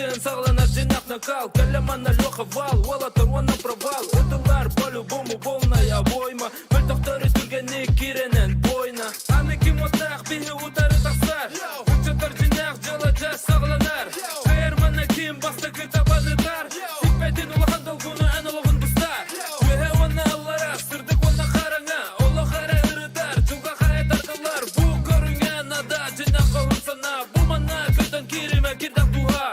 Тыын саҕаланар дьиҥнээх накал Кэллэ манна Леха вал Уолаттар уонна провал Ытыллар по-любому полная обойма Мөлтөхтөрү түргэнник киирэнэн бойна Аны ким уоттаах биһи утары тахсар Ыччаттар дьиҥнээх дьыала дьэ саҕаланар Кыайар манна ким бастакы табанытар Сиппэтин улахан долгуну эн олоҕун быстар Үөһэ уонна аллара сырдык уонна хараҥа Олох эрэ ырытар дьылҕа хайа тардыллар Бу көрүҥэ нада дьиҥнээх хоһун санаа Бу манна көтөн кииримэ кирдэх дууһа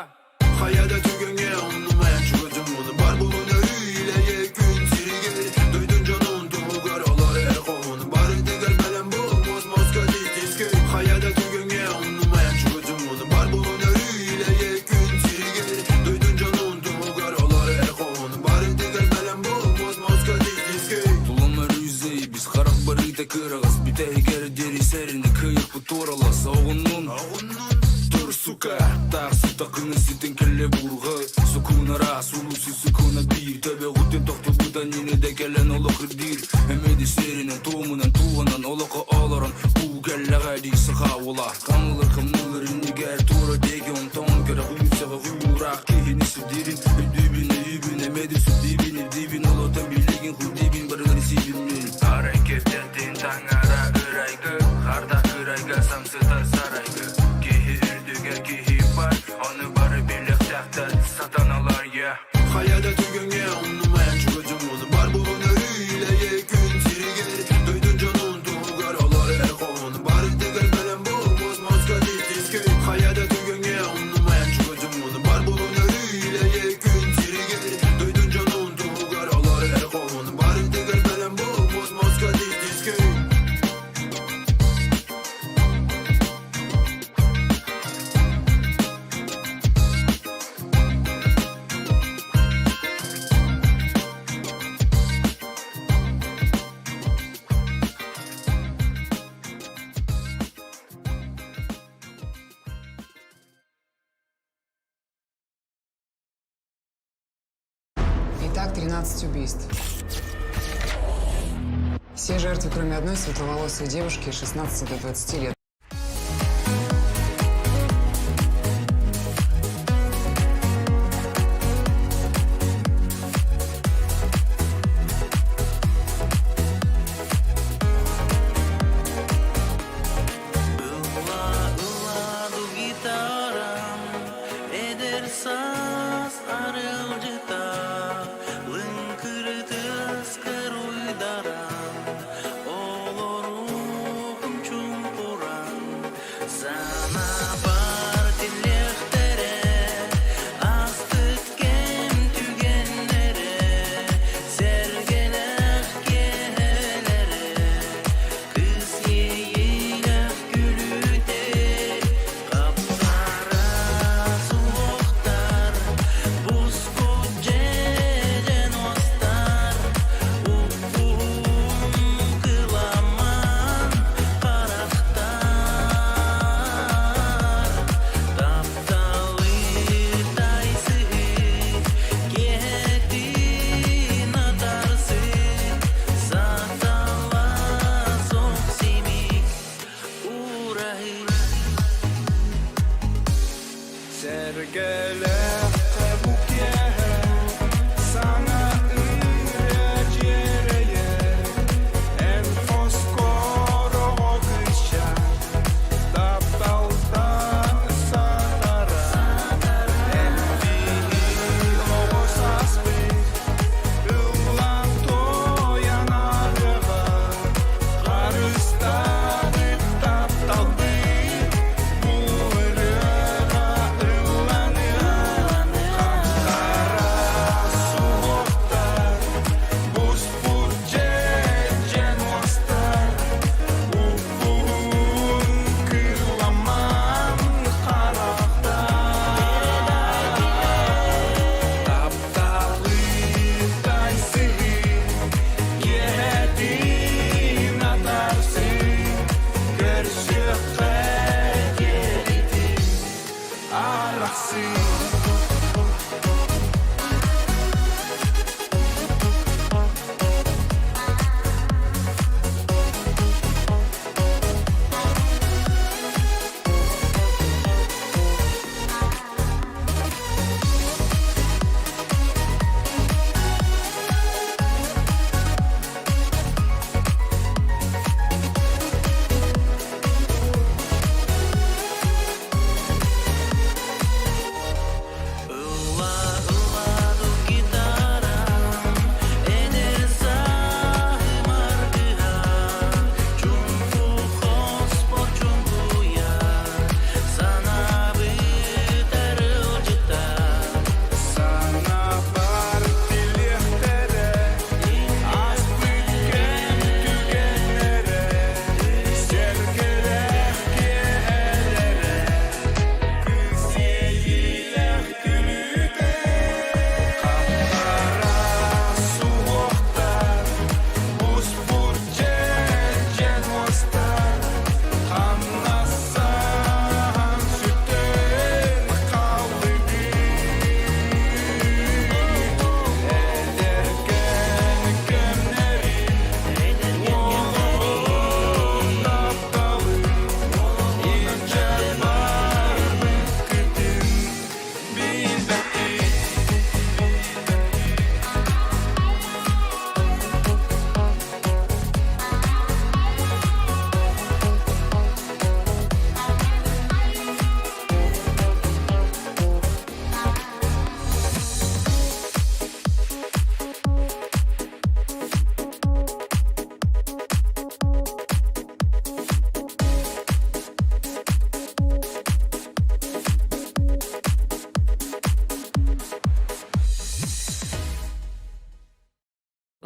Хайа да түгэҥҥэ умнумайан чугасым уону бар булун өрүү илэйэ күн сиригэр дойдун дьонун туһугар олор эр хоһун барытыгар бэлэм буол муос-муоска тиистискэй хайа да түгэҥҥэ умнумайан чугасым уону бар булун өрүү илэйэ күн сиригэр дойдун дьонун туһугар олор эр хоһун барытыгар бэлэм буол муос-муоска тиистискэй Тулам өрүүзэй, біз харах барыта кыраҕас бүтэһигэр диэри сэрини кыайыппыт туоралас оҕуннун Тур, сука, таах сутакыны ситин кэллэ буурҕа Сукунара, сулуси сукуна биир Төбөҕүтүн тохтубута нини да кэлэн олох ирдиир Эмэди сиэринэн, туомунан, туонан олохо олорон Уу кэллэҕэ дии саха уола Хаҥылыр хамнылыр иннигэр туора диэки онтон көрө хүйсэҕэ хуйураах киһини сирдиирин Өйдүүбүн, өйүүбүн, эмэди сүрдиибин, ирдиибин Олотон билигин хурдиибин, барыларын сиибин мин Арай кэптэнтин таҥара ырайгы Харда ырайга самсытар сарайгы Киһи үрдүгэр киһи бар Ону бары билиэхтээхтэр сатаналар yeah Хайа да түгэҥҥэ умнумайан чугасым уону бар булун өрүү илэйэ күн сиригэр дойдун дьонун туһугар олор эр хоһун барытыгар бэлэм буол муос-муоска тиистискэй хайа да түгэҥҥэ умнумайан чугасым уону бар булун өрүү илэйэ күн сиригэр дойдун дьонун туһугар олор эр хоһун барытыгар бэлэм буол муос-муоска тиистискэй Итак, 13 убийств. Все жертвы, кроме одной светловолосой девушки 16 до 20 лет. Ылла, ылла гитарам, эдэр саас арылдьыта, лыҥкырытыс кыруйдаран, олоруом чуҥкуран.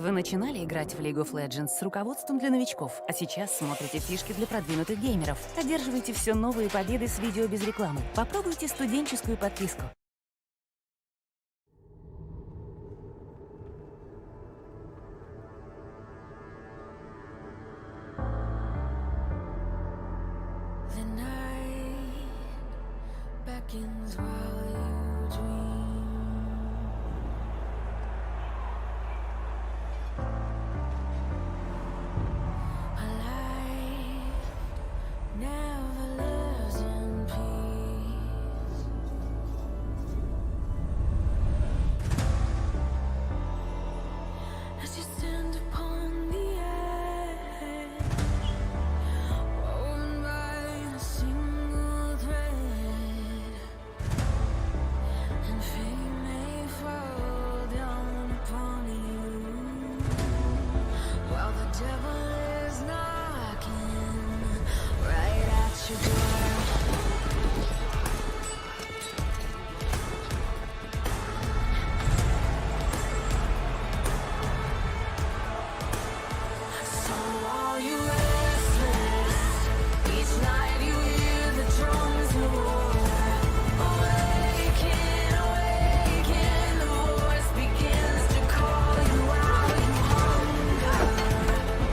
Вы начинали играть в League of Legends с руководством для новичков, а сейчас смотрите фишки для продвинутых геймеров. Одерживайте все новые победы с видео без рекламы. Попробуйте студенческую подписку. The night beckons while you dream. A life never lives in peace. As you stand upon the edge. Woven by a single thread, and fate may fall down upon you while the devil is knocking right at your door. So are you restless? Each night you hear the drums roar. Awaken, awaken, the voice begins to call you out. You hunger,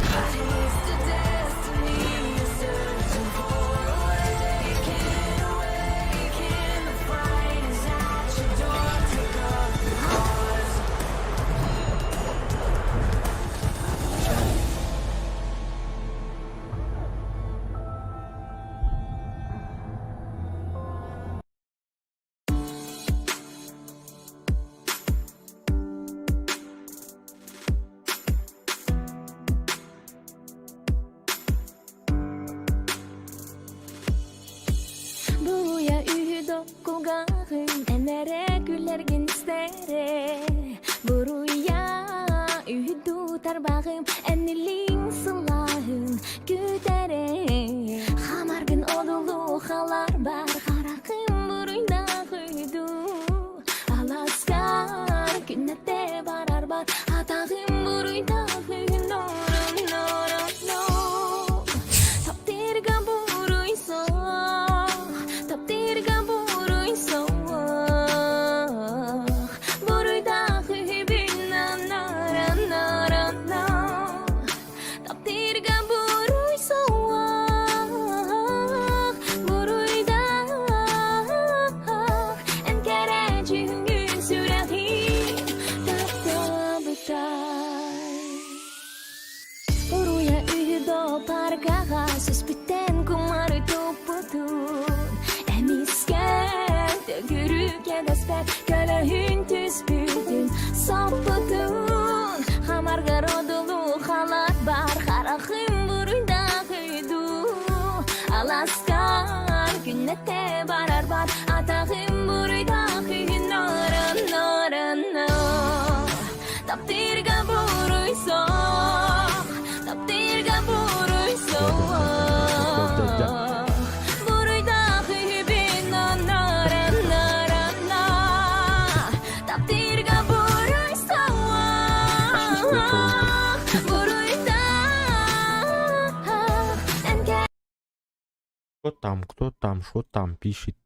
a taste of destiny you're searching for. Awaken, awaken, the fight is at your door. Take up the cause. Буруйа үһү кулгааҕым эн эрэ күлэргин истэрэ Буруйа үһү тарбаҕым эн илииҥ сылааһын күүтэрэ Хамаргын одулуу халар бар харахым буруйдаах үһү Аласкар күннэтэ барар бар атаҕым буруйдаах үһү no no no no Таптыырга буруй суох Таптыырга буруй суох Буруйдаах үһүбүн на на на на на Таптыырга буруй суох Буруйдаах Эн кэрэ дьүһүҥҥүн сүрэҕим таптаабытай Буруйа үһү паркаҕа сүүспүттэн кумары туппутун Эмискэ төгүрүк эдэспэт көлөһүн түспүтүн соппутун Хамаргар одулуу халат бар харахым буруйдаах үйдүү Аласкар күннэтэ барар бар атаҕым буруйдаах үһү нора нора но Таптыырга буруй суох Таптыырга буруй суох Буруйдаах үһүбүн на нара нара на Таптыырга буруй суох Буруйдаах Эн Кто там, что там пишет?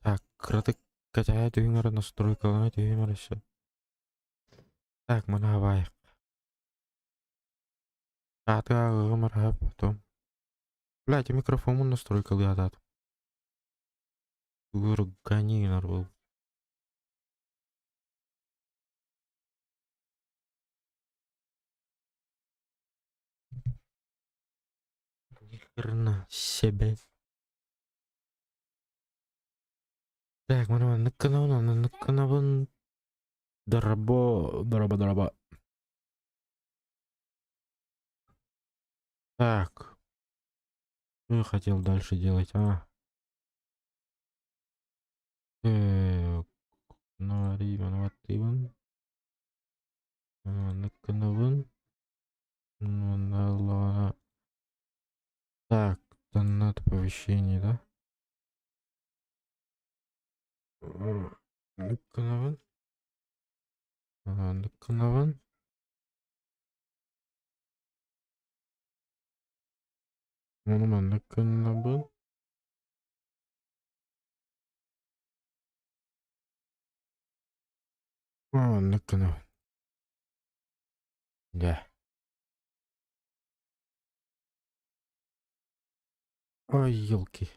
Так, кыратык кэтэһэ түһүҥ эрэ настройкалана түһүм эрэ всё. Так, маны Аатыга эрэ потом. Блядь, микрофомун настройкалыатаат. Гони был. Ни хрена себе. Так, маны ныкканабын, ныкканабын. Дорабо, дораба, дораба. Так. Что я хотел дальше делать, а? Так. Нариван, Ныкканабын. Ну, Так, донат оповещение, да? Гынабын, гынабын. Ону маннык гынабын. Маннык гынабын. Дьэ. Ой, елки.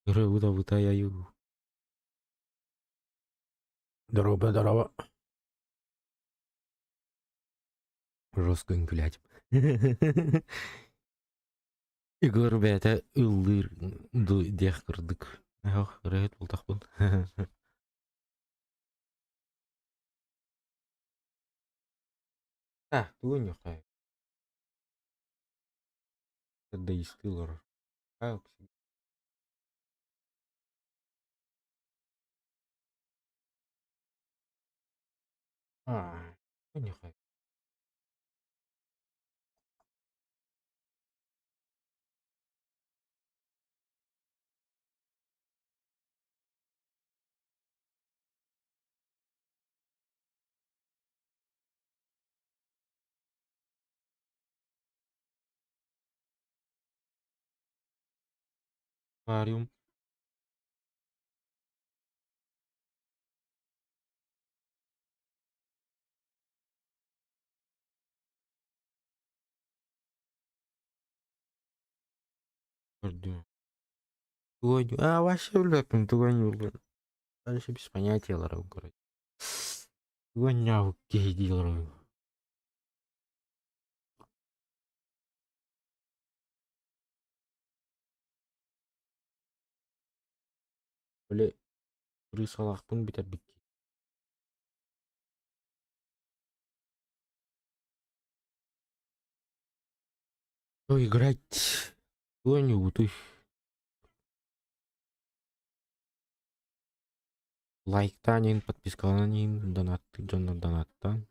Ыры-быта-бытай айуу. Здорово, здорово. Жестко үҥкүүлээтим. Егор бэйэтэ ыллыыр дуу диэх курдук. Ох, ырыаһыт буолтахпын. А, тугу ньухай? Даистыы олорор. А, ньухай. Аквариум. Көрдүм. А, вообще билбэппин тугу ойнууллар. Дальше без понятия олоробун короче. Тугу ойнообут киһи дии олоробун. Били крысалаахпын бүтэрбиккин. Что играть? Кто-нибудь? Лайктаан иһин, подпискаланан иһин, донаттыыр дьоннор донаттаан.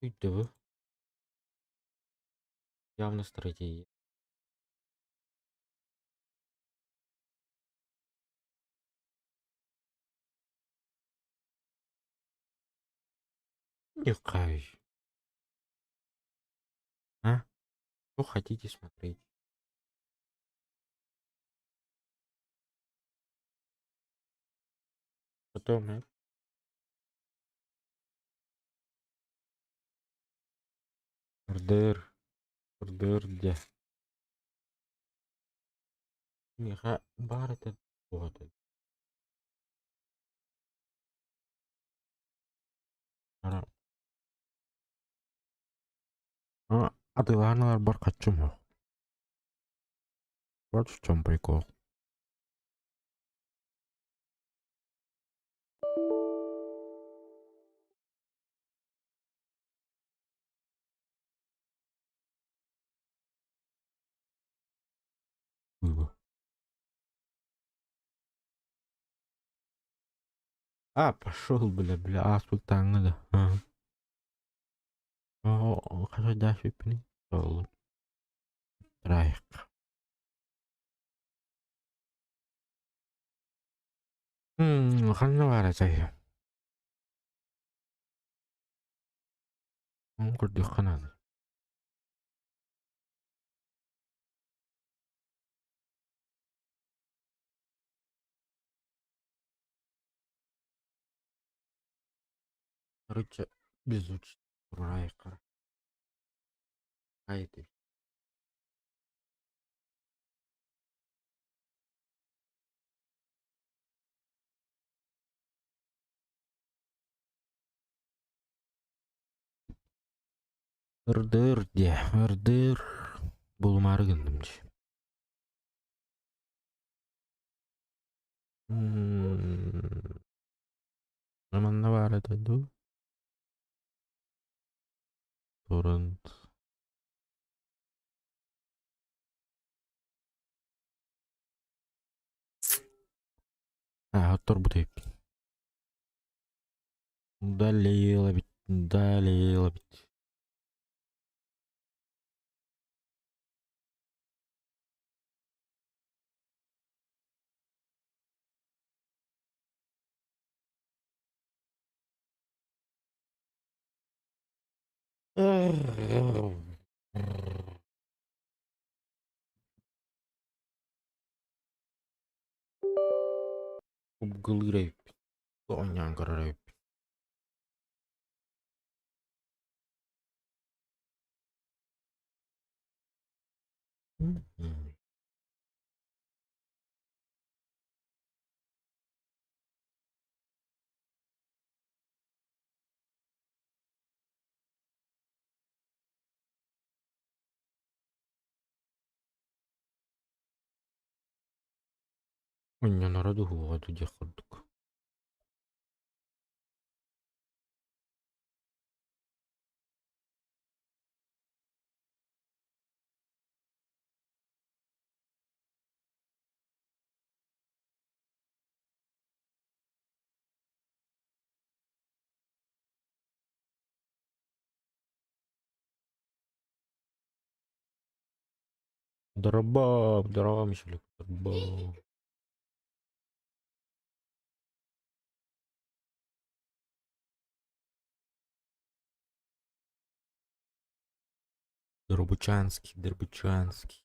Өйдөбүл. Явно стратегия. Нехай. А? Что хотите смотреть? Потом, э? РДР. РДР где? Миэхэ баар этэ туох этэй? Ара А, атыылаһан ыларбар харчым суох. Вот в чем прикол. Было. А, пошел, бля, бля, ааспыттааҥҥа да. Аа. Оо, хас даашыппыный? Трайк. Ханна баар этэй? Көрдүөххэ наада. Короче, беззвучно. Райка. Хайты. Ырдыр диэ, ырдыр булумаары гынным дии. Манна баар этэ дуу? Торрент. Аа, отторбут эбиппин. Удалил эбит, удалил эбит. Убгылыыр эбиппин. Оонньоон көрөр эбиппин. Онньоноро дуһуоҕа дуу диэх курдук. Дорообо, дорообо, Мишелек, дорообо. Доробучанский, Дорбучанский.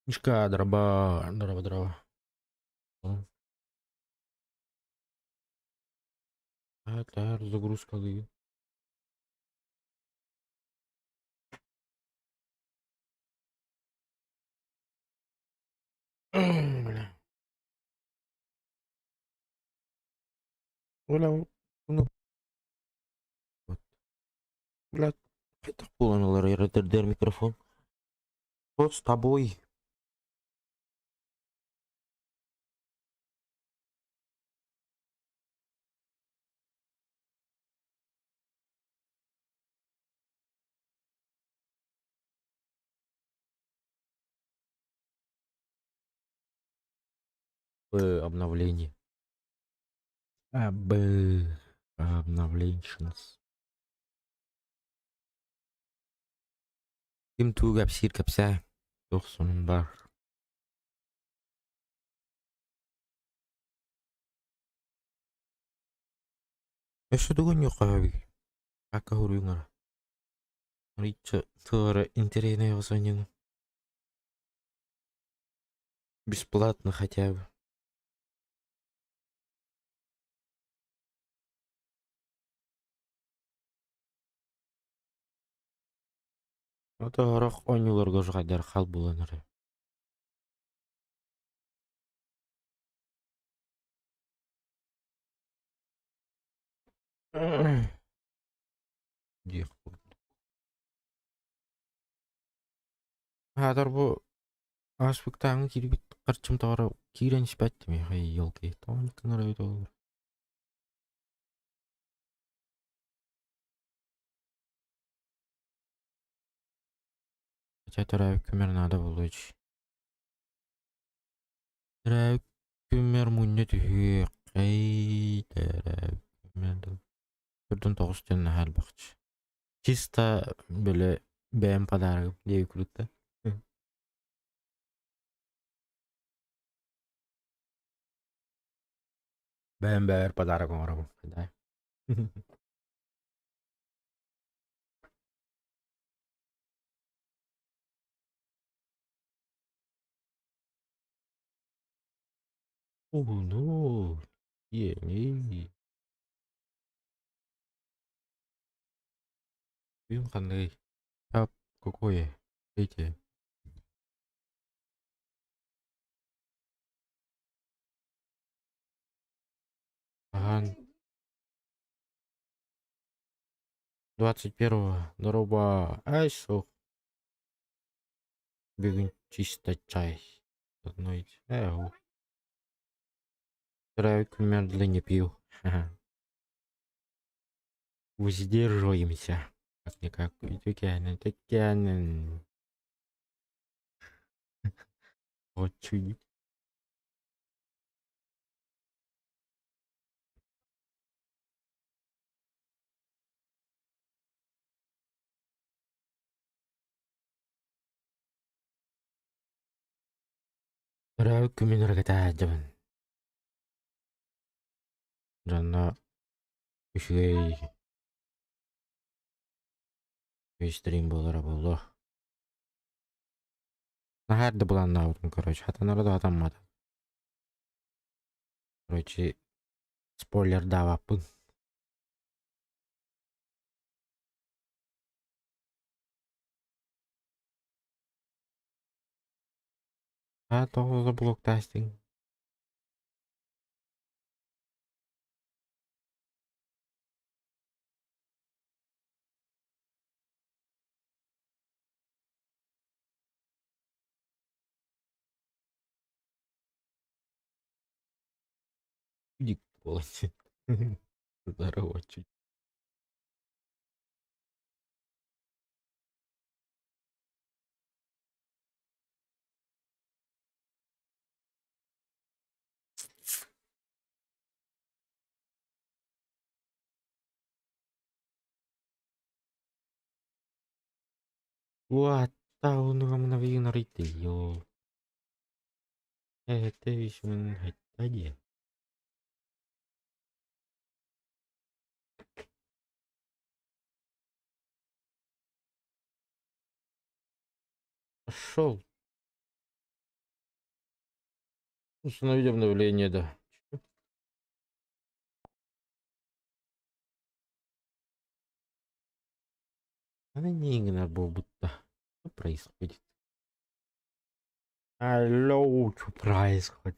Мишка, дороба, дороба, дороба. Это загрузка дыы. Бля. Бля, ну вот. Бля, хайдах буолан ылар эрдэр микрофон. Вот с тобой. Б обновление. А, Б обновленченс. Ким тугу кэпсиир кэпсээ. Туох сонун баар. Өссө тугун ньукхаһабый? Акка хуруйуҥара. Арыйча туора интэриэһинэй оҕо Бесплатно хотя бы. Ото сорох оонньууларга ужаҕайдар хал буолан эрэр. Диэх курдук. Аатар бу ааспыктааҥҥы киирбит харчым тоҕо киирэн испэт миэхэ елки тоҕо гынар эбит ол Хотя төрөөбүт күммэр наада буолуо дии. Төрөөбүт күммэр мунньа түһүөххэй, төрөөбүт күммэр дыл. Төрдүн тоҕус диэн наһаа элбэх дии. Чисто били бэйэм подарогым диэбит курдук да. Бэйэм бэйэбэр подарок оҥоробун. Да. Угуну, иэҥий. Күн ханныгый? Тап, какое? Эти. Ахан. 21-го. Дороба. Ай, суох. Бүгүн чисто чай. Одной. Э, Второй күммэр не пью. Воздерживаемся. Как-никак үтүкээнэн тэккээнэн Очень. Төрөөбүт күммүн өрөкөтөөдьөбүн. Дьонно үчүгэй стрим буолара буолуо. Наһаа эрдэ былааннаабытым, короче, хатанара да хатаммата. Короче, спойлердаабаппын. А тоҕо да блоктаастыҥ? Дик буолан. Здорово, чуть. Уаттаа, Эһэтэ дии. Пошел. Установить обновление, да. Она не будто. Что происходит? Алло, что происходит?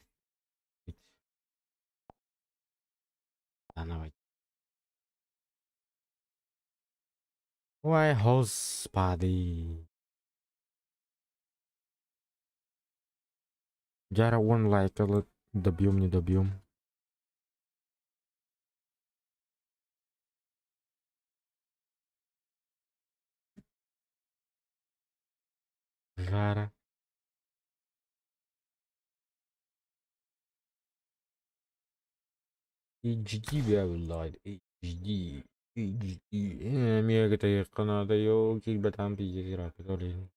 Заново. Ой, господи. Жара он лайк, добьем, не добьем. Жара. HD блядь, HD, HD. Мега надо, ёлки, там пиздец, который.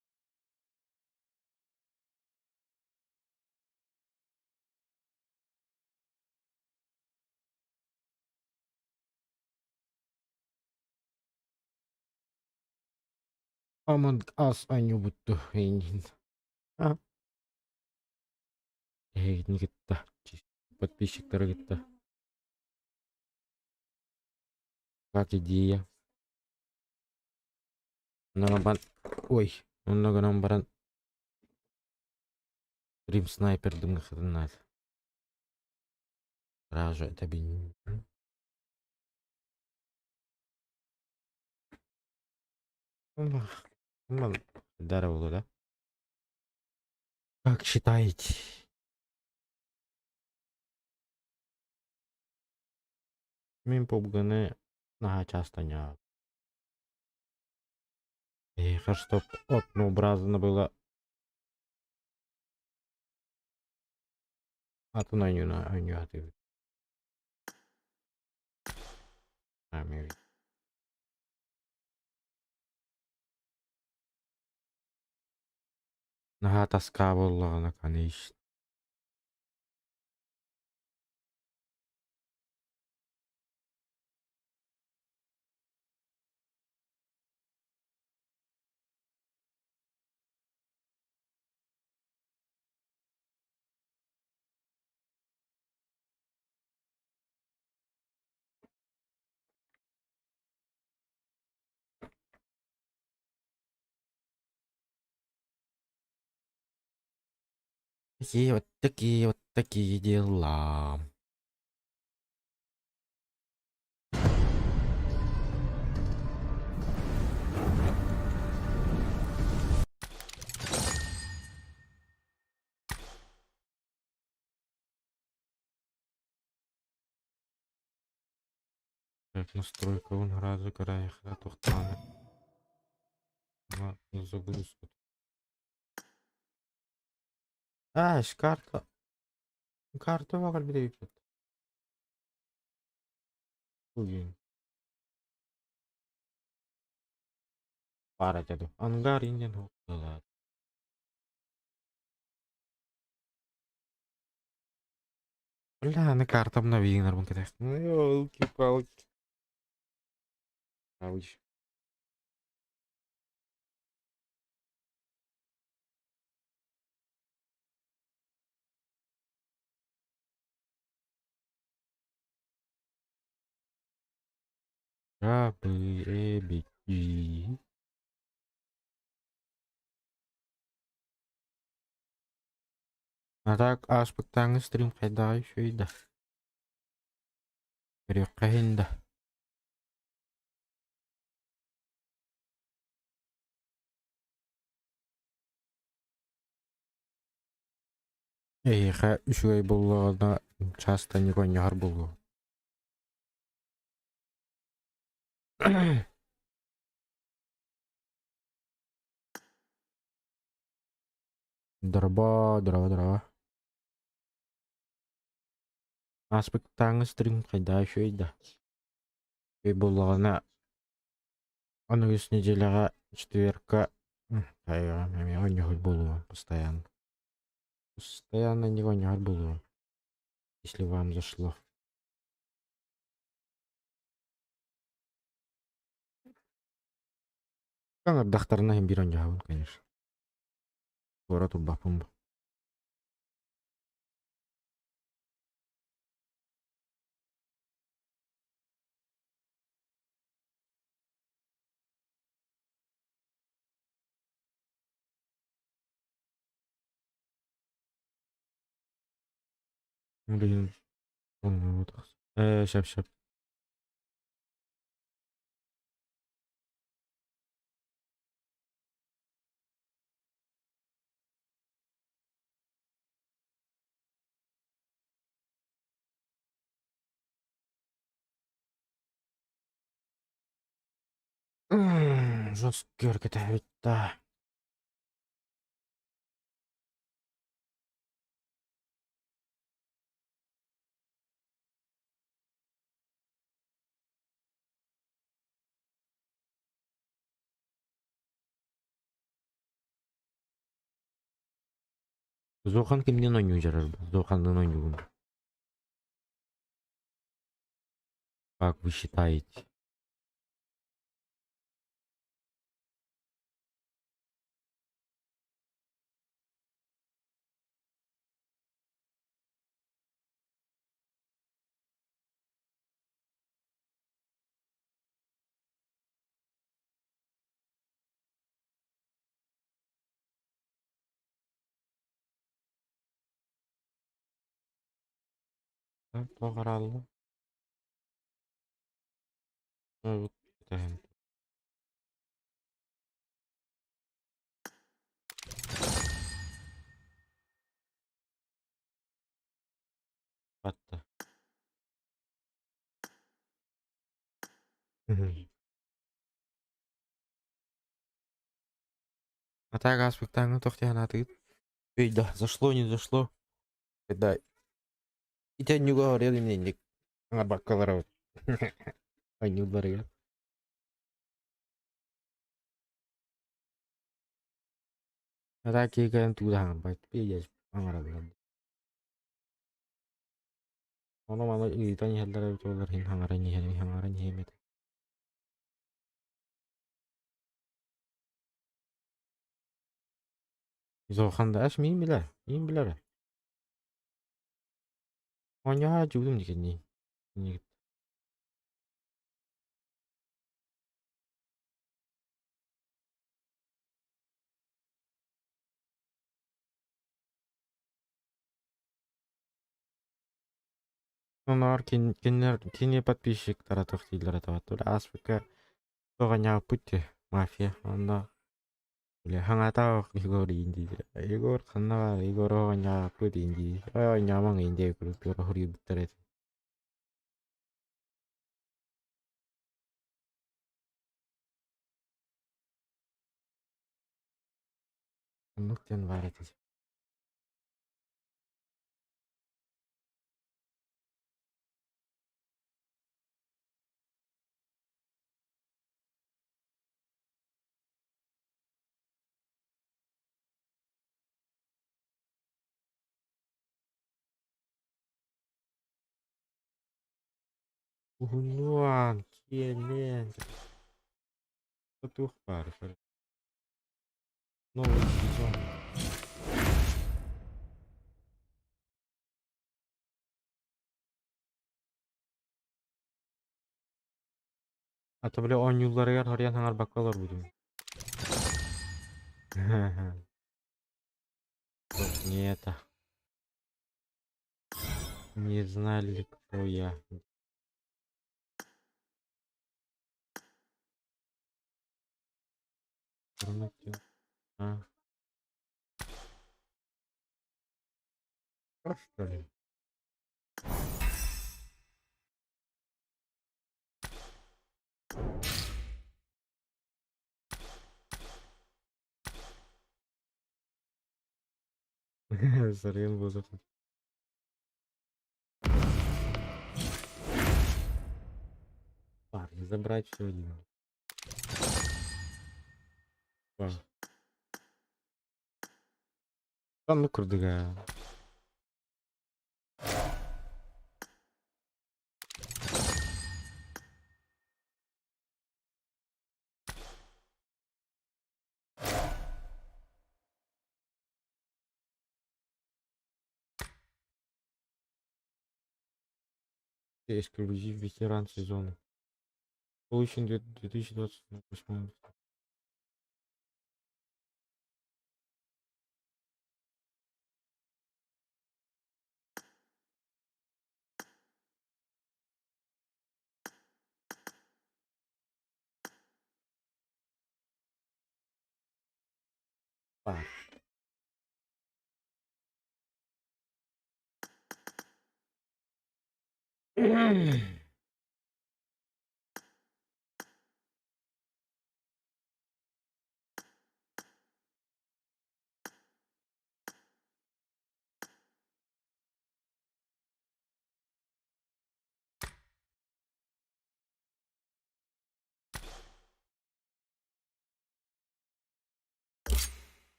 Among Us оонньуубут эйигин. А. Эһигини кытта подписчиктары кытта. Как идея? Онно Ой, онно гынан баран Стрим снайпер дымгахатыннар. Сразу это бин. Здорово, да? Как считаете? Мин PUBG-ны наһаа часто не. Эх, чтоб однообразно было. Атын оонньууну оонньуу Ами. Наһаа тоска буоллаҕына, конечно. Такие вот такие дела. Так, настройка он разу карайха тухтана. На загрузку. А, карта. Карта var bir de Bugün. Пара дяду. Ангар инен хукталар. Бля, на карта обновили на рынке. Ну, елки-палки. Ауч. А, Б, Э, Б, И. А так, аспектаңы стрим қайда еще да. Көрек да. Эйха, үчүгэй буоллаҕына часто не коньяр буолуо. Дороба, дороба, дороба. Аспектаңы стрим хайда үчүгэй да. Үчүгэй буоллаҕына аныгыс неделяҕа четверка эмиэ оонньоһор буолуо постоянно. Постоянно не оонньоһор буолуо. Если вам зашло. Аҥардахтарына иһин биир оонньоһобун, конечно. Туора турбаппын бу. Блин, Э, щап, щап. Жестко да. Зохан кимнен ойнуу жарар Зоханнын ойнугун. Как вы считаете? Тоҕоралла. Э, Батта. А так аспектаңы тохтяна ты. Эй, да, зашло, не зашло. Да. И тебя не говорили мне, не бакалавр. Ай, не ударил. А так я туда, пиздец, аңараллар. Ону маны ыытан иһэллэр эбит буоллар иһин хаҥаран иһэн хаҥаран иһиэм этэ. Зохан да аш миин билэр, миин билэр. Оонньоһо дьуудум дикинни. Оноор кинилэр кини подписчиктара туох дииллэр этэ ааспыкка тоҕонньооппут дии мафия онно били хаҥатаах Егор иин дииллэр Егор ханна баар Егор оҕонньооппут иин дии оонньоомоҥ иин диэбит курдук туора суруйбуттар этэ. Оннук диэн баар этэ. Уһуннуон, киэҥниэн туох баар Новый сезон. А то били оонньуулларыгар хоруйан хаҥарбакка олорбутум. Не это. Не знали, кто я. А. Что ли? Сарыйан буолуох. Парни, забрать все один. Оннук курдуга. Эксклюзив ветеран сезона. Получен в 2028. Баар.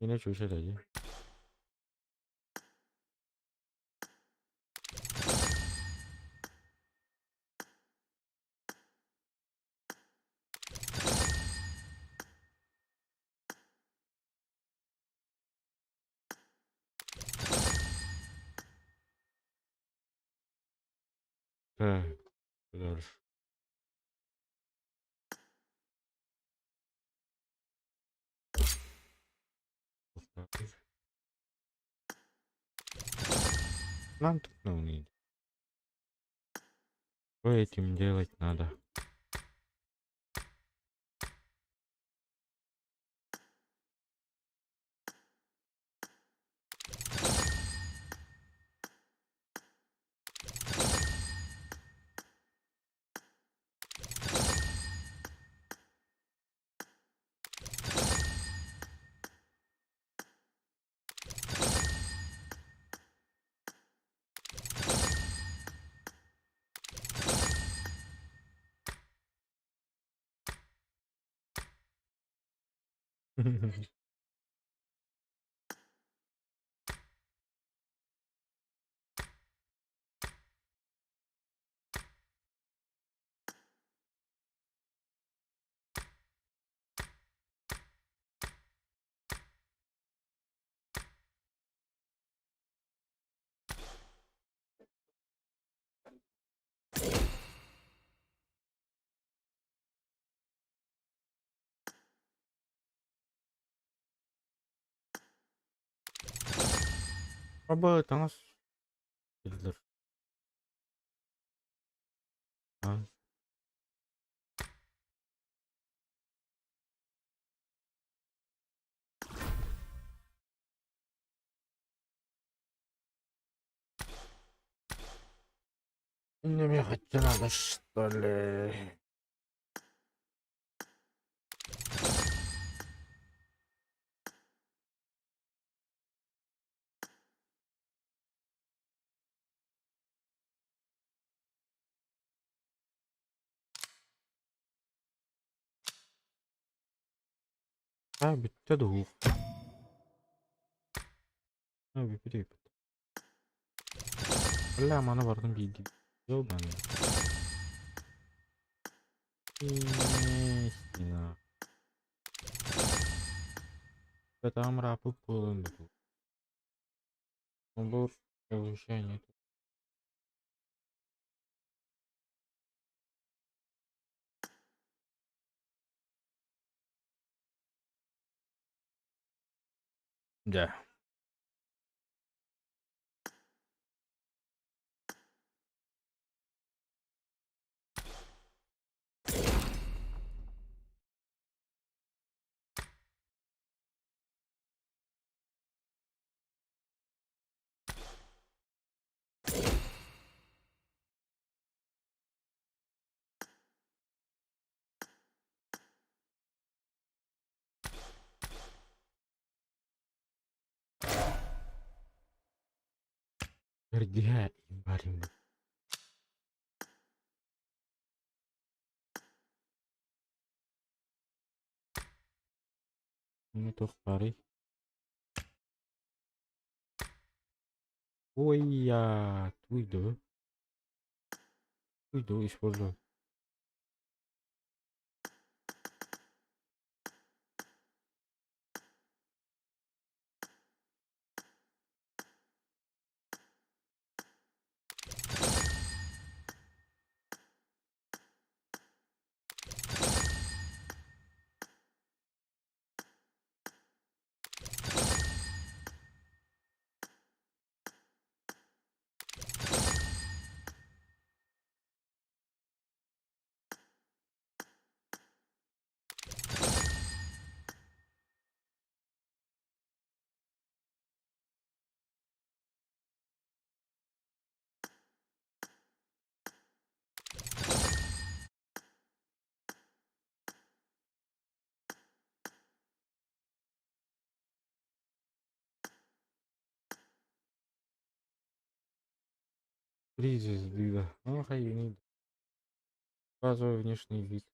Yine köşedeki. Так, дальше. Нам тут no need. Что этим делать надо? Аба таҥас биллэр. А. Иннэ хочу надо, что ли? Аа бүттэ дуу. Аа бүппүт бүппүт. Бля, маны бардым биирдии. Ёбаный. Истина. Там рапы полон был. Набор повышения. Да. Эрдиһэ барим. Ну туох баарый? Ой, я туйду. Туйду использую. Три звезды, да. Ну, хай, Базовый внешний вид.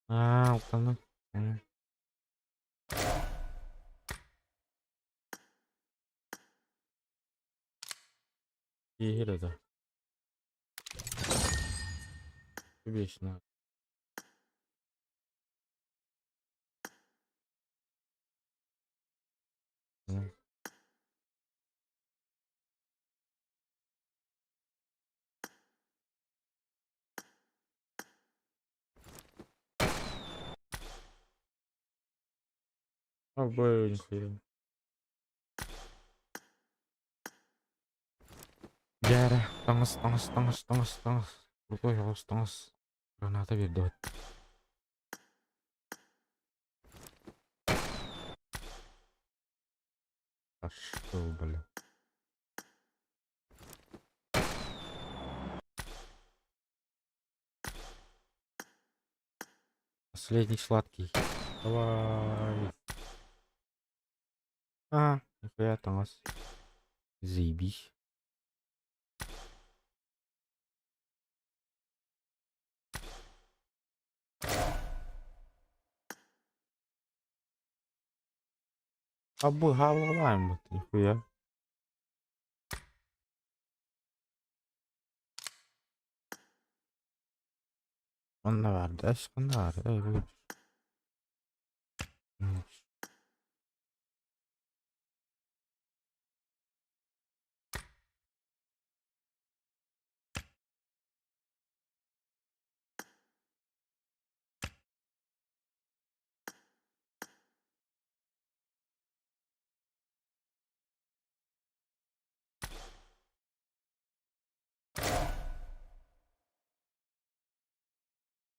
Аа, алтаны. Киһи да. Вечно. А б нихуя. Дьэ таҥас таҥас таҥас таҥас таҥас крутой оҕус таҥас граната биэрдибит. А что, бля? Последний сладкий. Давай. А, нихуя таҥас. Заебись. А бу хааллаҕым нихуя. Онно баар да, ханна баар? Эй, бу.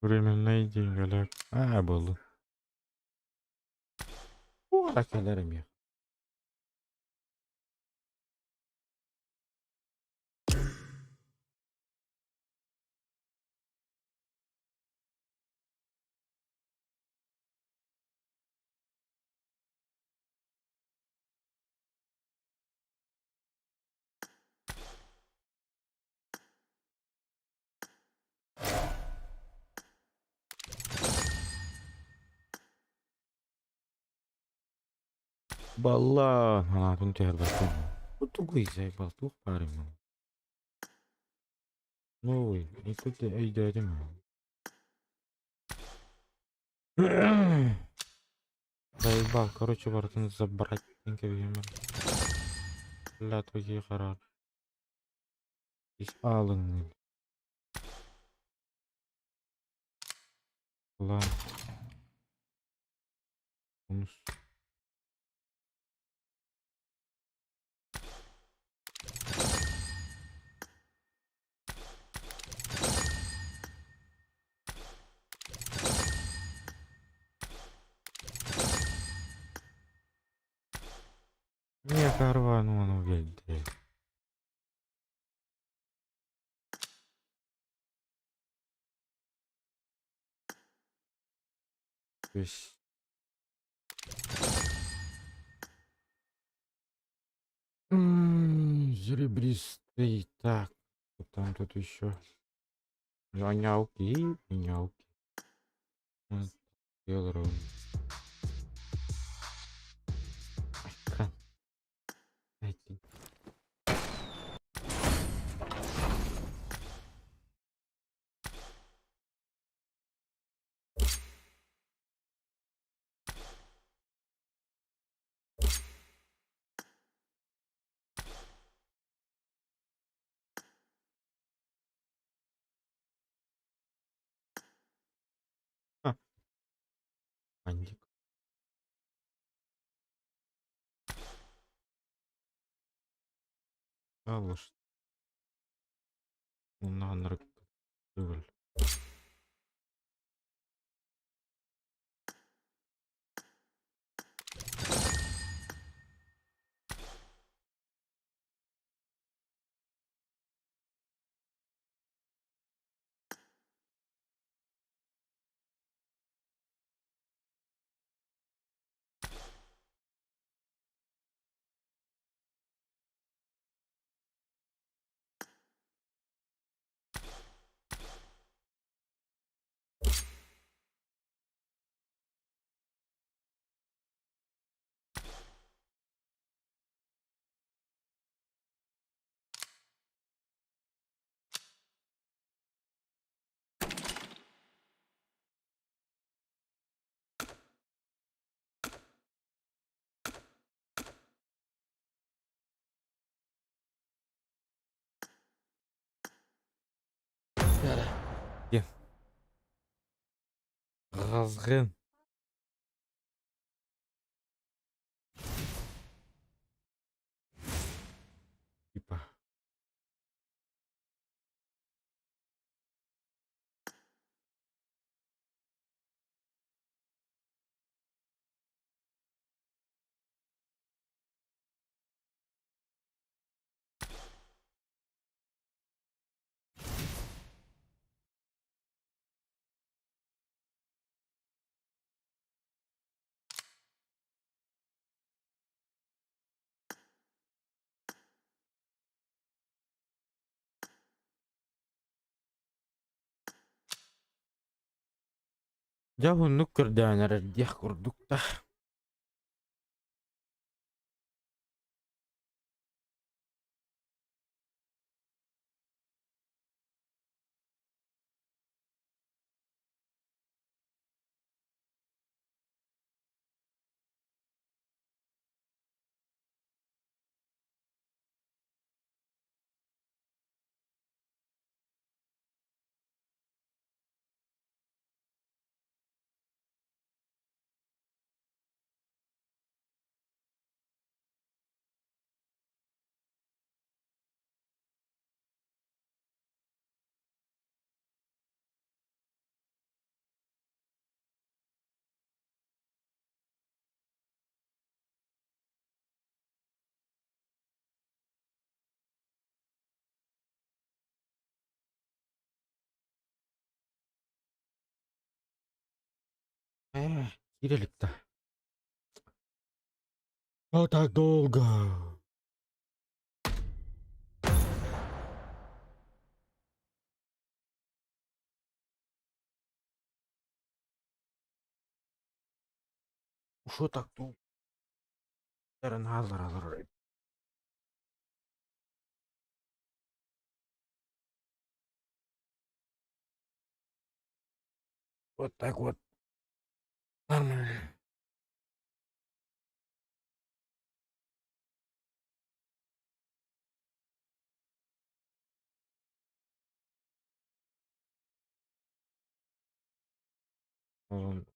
Временные деньги. Аа, буоллун. Кэлэр эмиэ. Балла санаатын түһэрбэппин. Бу тугуй заебал туох баарый маны? Новый, это ты өйдөөтүм. Заебал, короче, барытын забрать диэн кэбиһиэмэр. Бля, твои хараар. Ис аалыҥныыр. Ла. Онус. Не, карван, он увидел. То есть... Серебристый. Так, что там тут еще? Вонялки, вонялки. Белрон. Экран. Дайте. А. Андик. Алыш. Уннан түгел. Где? Разгын. Типа. Дьэ уһуннук көрдөөн эрэр диэх курдук да. Э, киирэ илик да. Что так долго? Что так долго? Хааллар. Вот так вот. Нормально. Он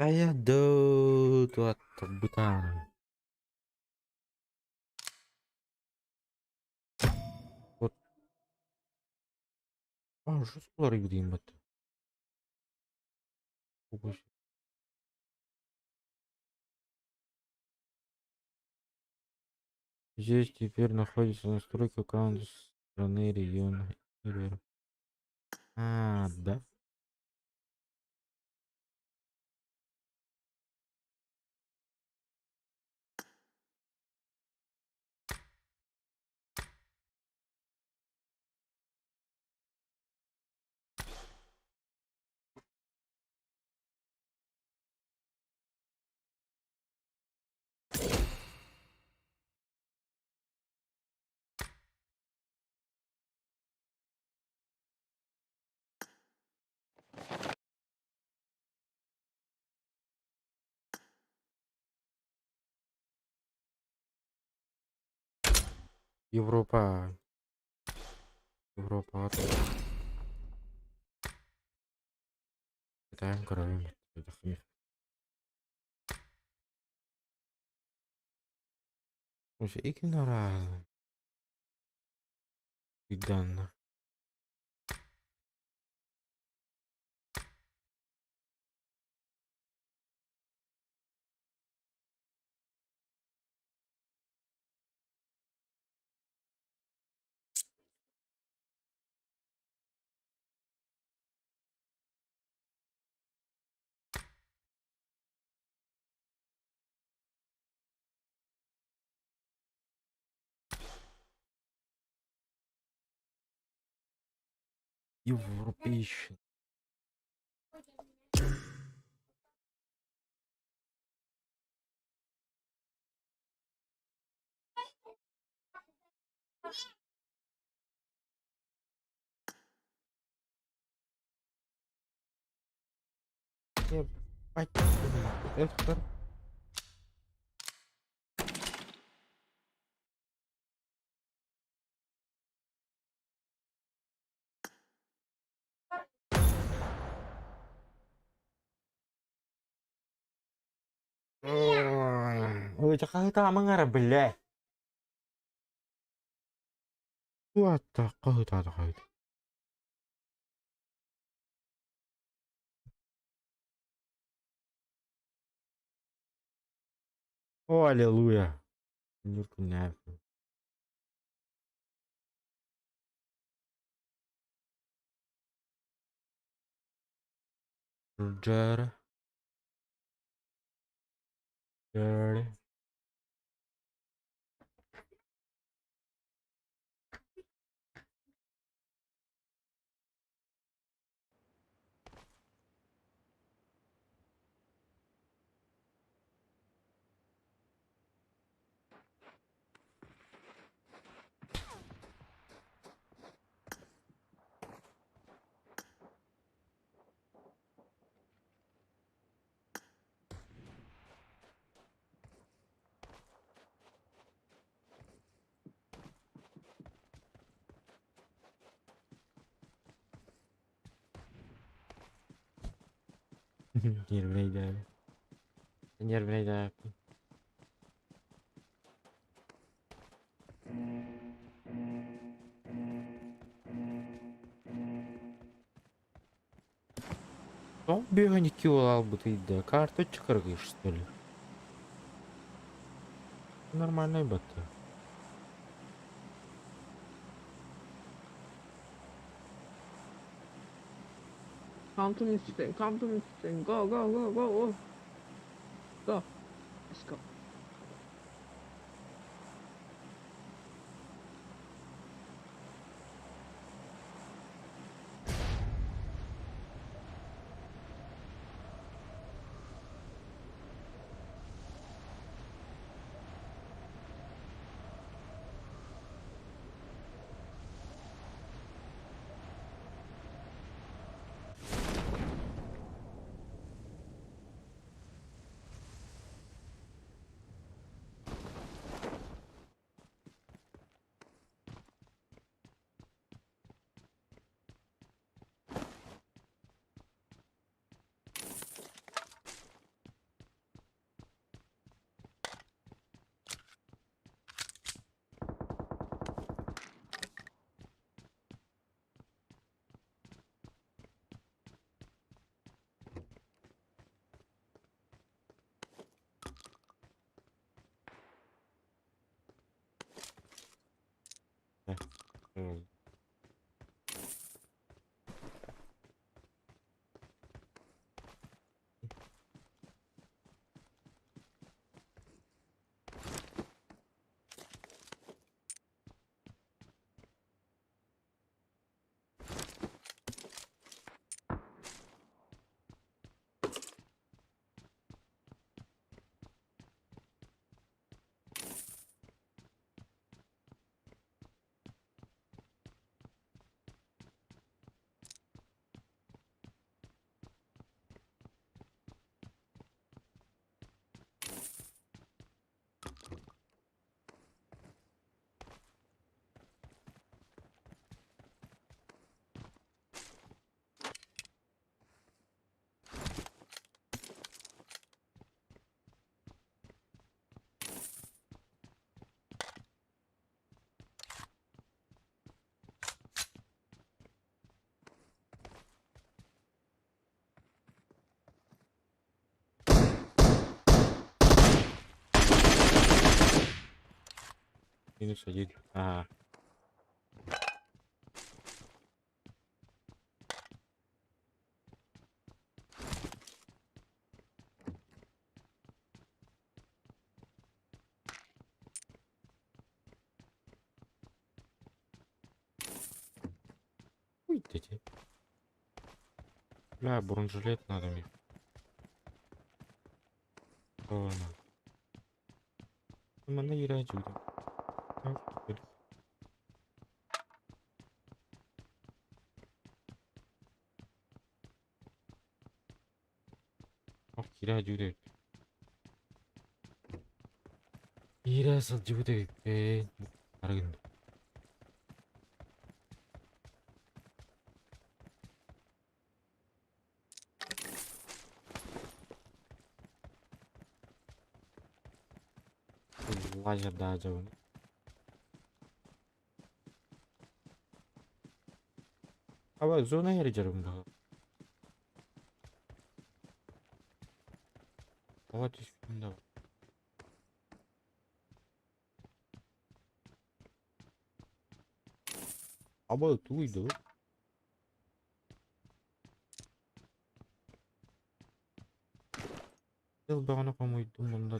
Хайа доо туаттарбытаан. Вот. А, что уларыйбытыйм бат. Здесь теперь находится настройка аккаунта страны, региона. А, да. Европа. Европа. Китайым көрөбүм. Уже игнора. Данна. Европейщина. Ебать, это Ой, хаһытаамаҥ бля. What the хаһытаата хаһыт. О, аллилуйя. Нюркунявку. Джер. Джер. Нервнейдээбит. Нервнейдээбит. Тоҕо бүөһүн икки уол албытый да? Карточка кыргыш, что ли? Нормальный батта. Come to me, Sting. Come to me, Sting. Go, go, go, go, go. Go. Let's go. Ол. Минус один. Ага. Ой, дети. Бля, бронежилет надо мне. Ладно. Манна киирээччи. Киирээччи Киирэ сылдьыбыт эбиппин. Арыгын. Лазердаах дьабын. Аба зона эрэ дьарым баҕа. Тоҕо түспүтүм да Аба тугуй дуу? Тыл бөҕөнү хомуйдум онно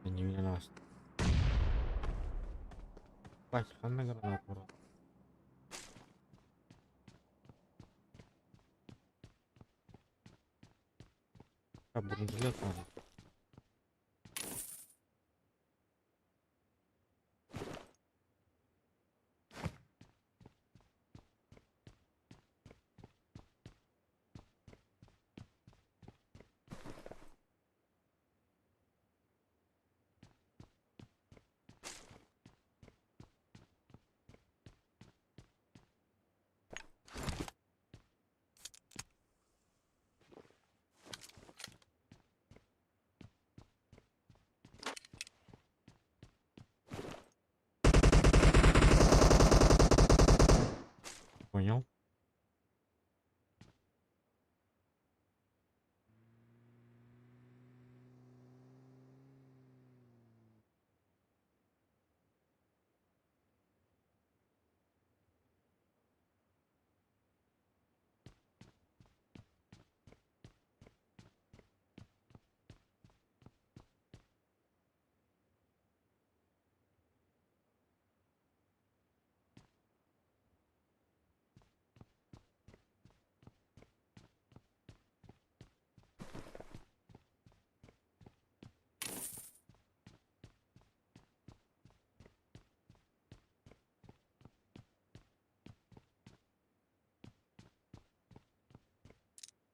Энньэбинэн ааста. Бать, ханна гранат барар? Бронежилет надо. Понял?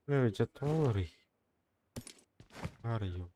Бля, доллары. Арью.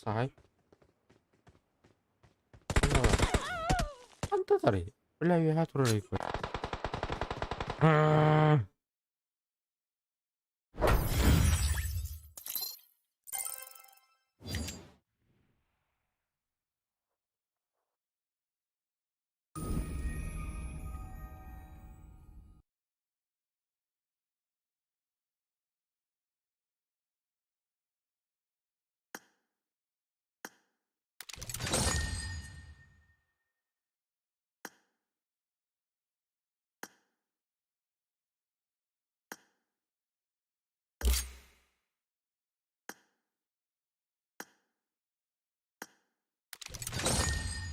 Таҕыс аҕай. Ханна баар? Хантатарый? Бля, үөһэ турар эбиппит.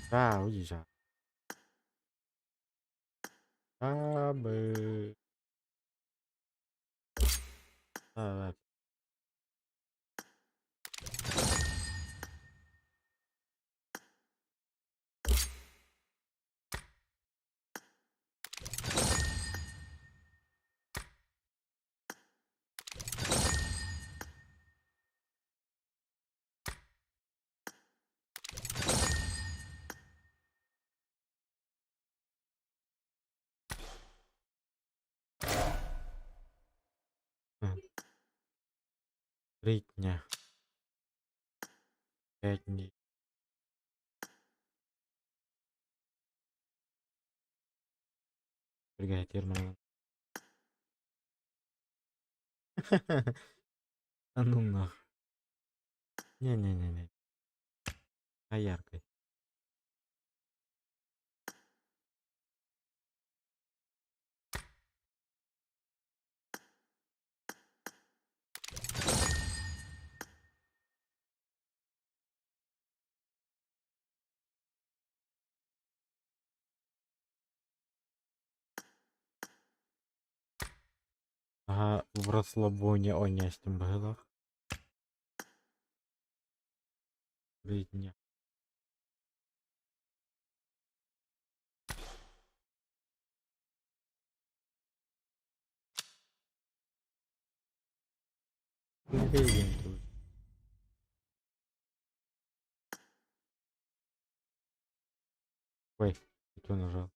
А, уезжай. А, Б. А, 3 дня. 5 дней. Бригадир. А ну нах. Не-не-не-не. А яркой. Ага, в расслабоне онястым быһыылаах. 3 дня. Тут. Ой, кто нажал?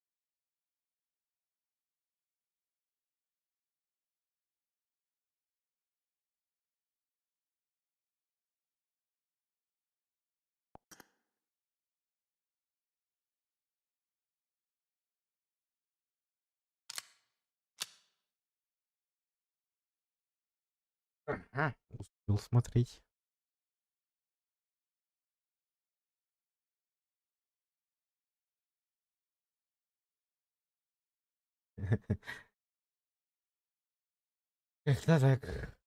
Ага, успел смотреть. Как-то так.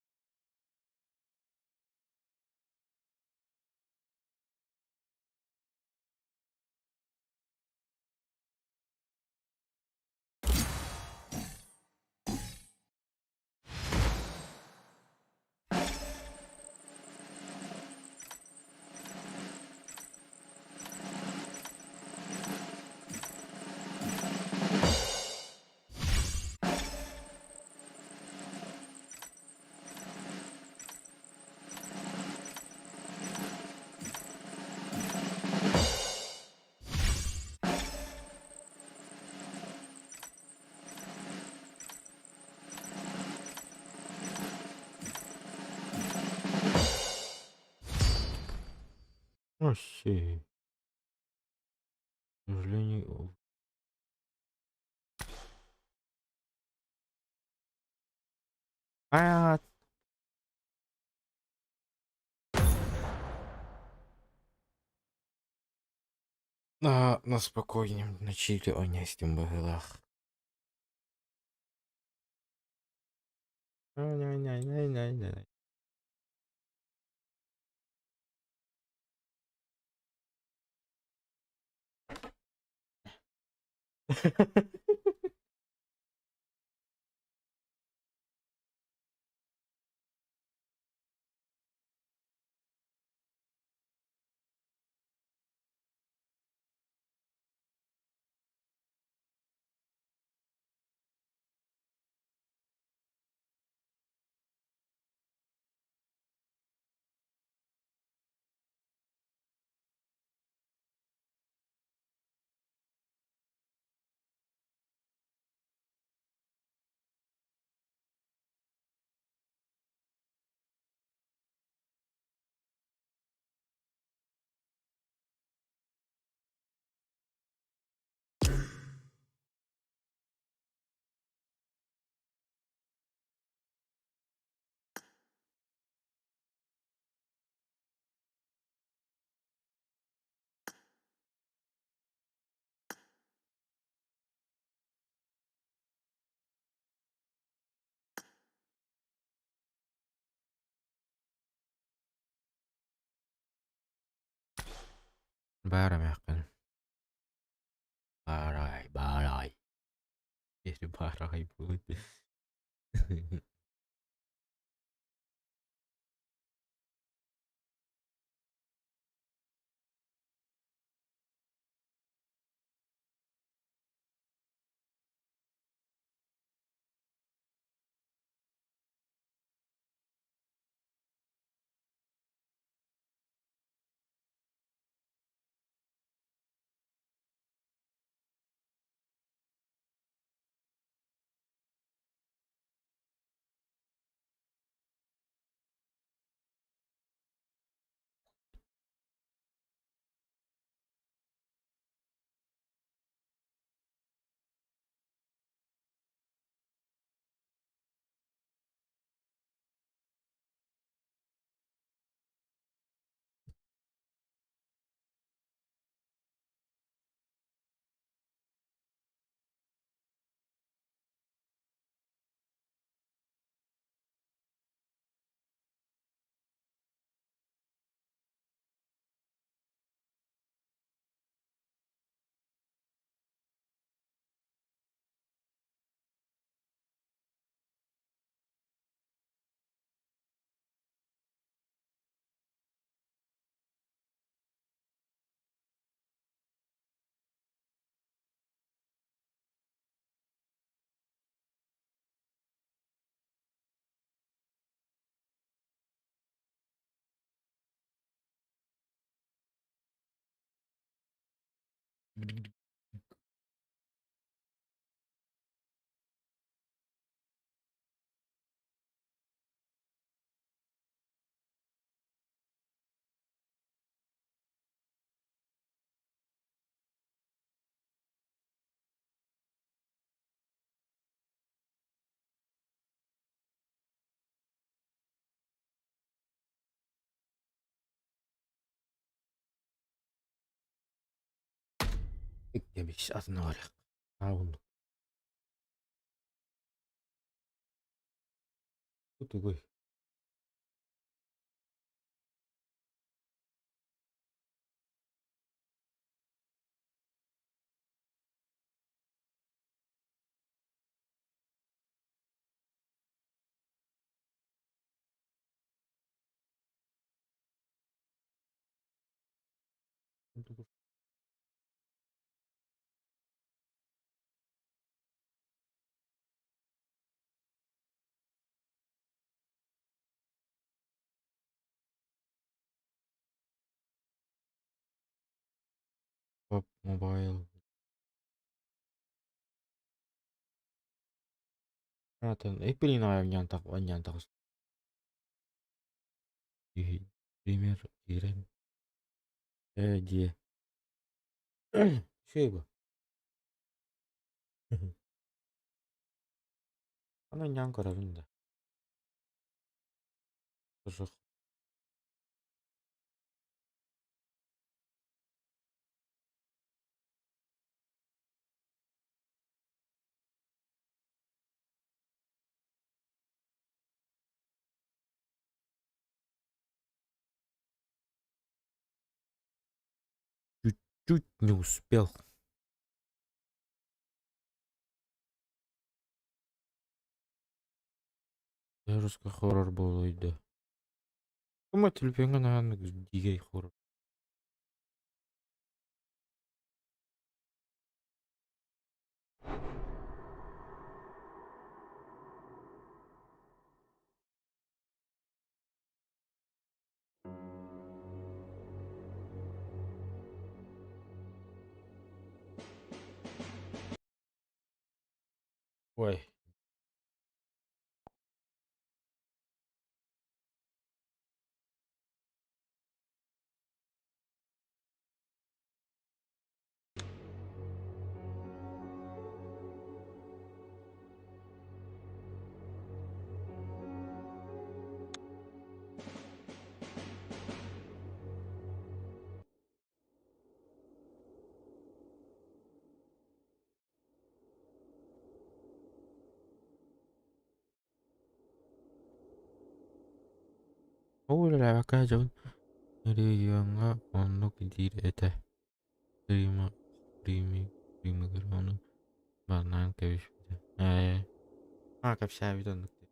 Вообще. К сожалению. А, на спокойнем на чиле онястым быһыылаах. Не-не-не-не-не. Баар эмээххин. Баарай, баарай. Киһи баарай буолуо. Кэбис атын барыах. Аабын. Тугуй? Pop Mobile. Атын Эппилин анньан таҕыс. Пример киирэн ээ дьиэ. Үчүгэй бу. Аны анньан көрөбүн да. Суох. Чуть-чуть не успел. Русский хоррор буолуой да. Кума телефоҥҥа наһаа дикэй хоррор. Ой. Ол үлэлээбэккэ дьон региоҥҥа оннук диир этэ. Стрима, стрими, стримыгар ону барнаан кэбиспитэ. Ээ, аа кэпсээбит оннук дии.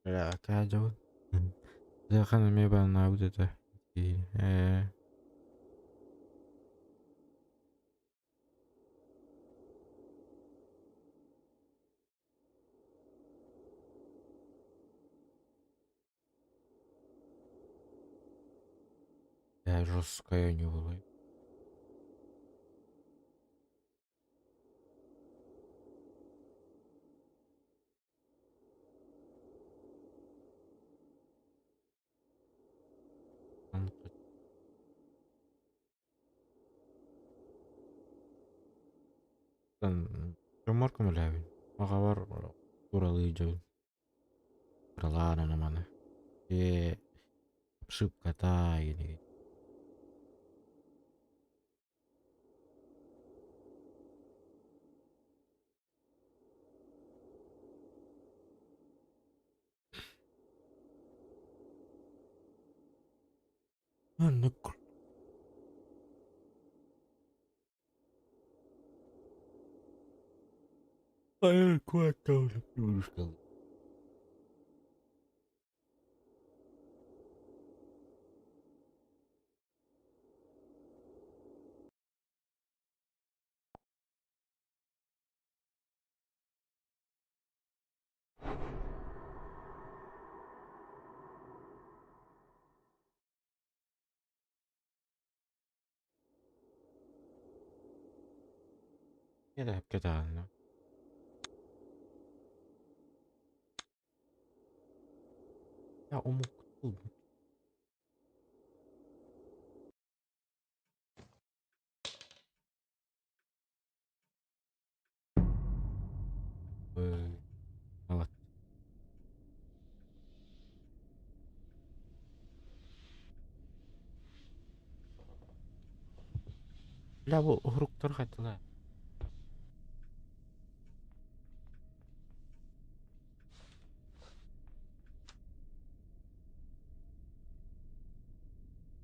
Бля, дьон. Дьахан эмиэ барнаабыт этэ. Ээ. Бля, жесткая у него была. Дьоммор көмөлөһөбүн. Аҕабар туралыы дьон кыралаан ону-маны. Ээ, обшивката игин Оннук. Кэлээпкэ даҕаны. Я омук тылбыт. Вот. Бля, бу уһуруктар хайтылар.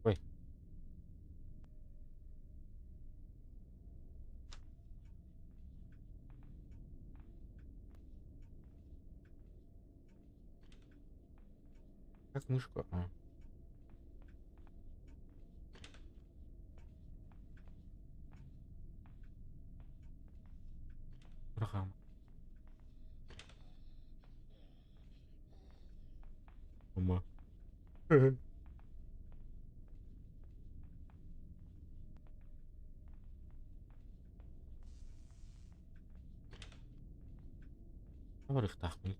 Ой. Как мышку? А. Рахам. Ума. Барыахтаахпын.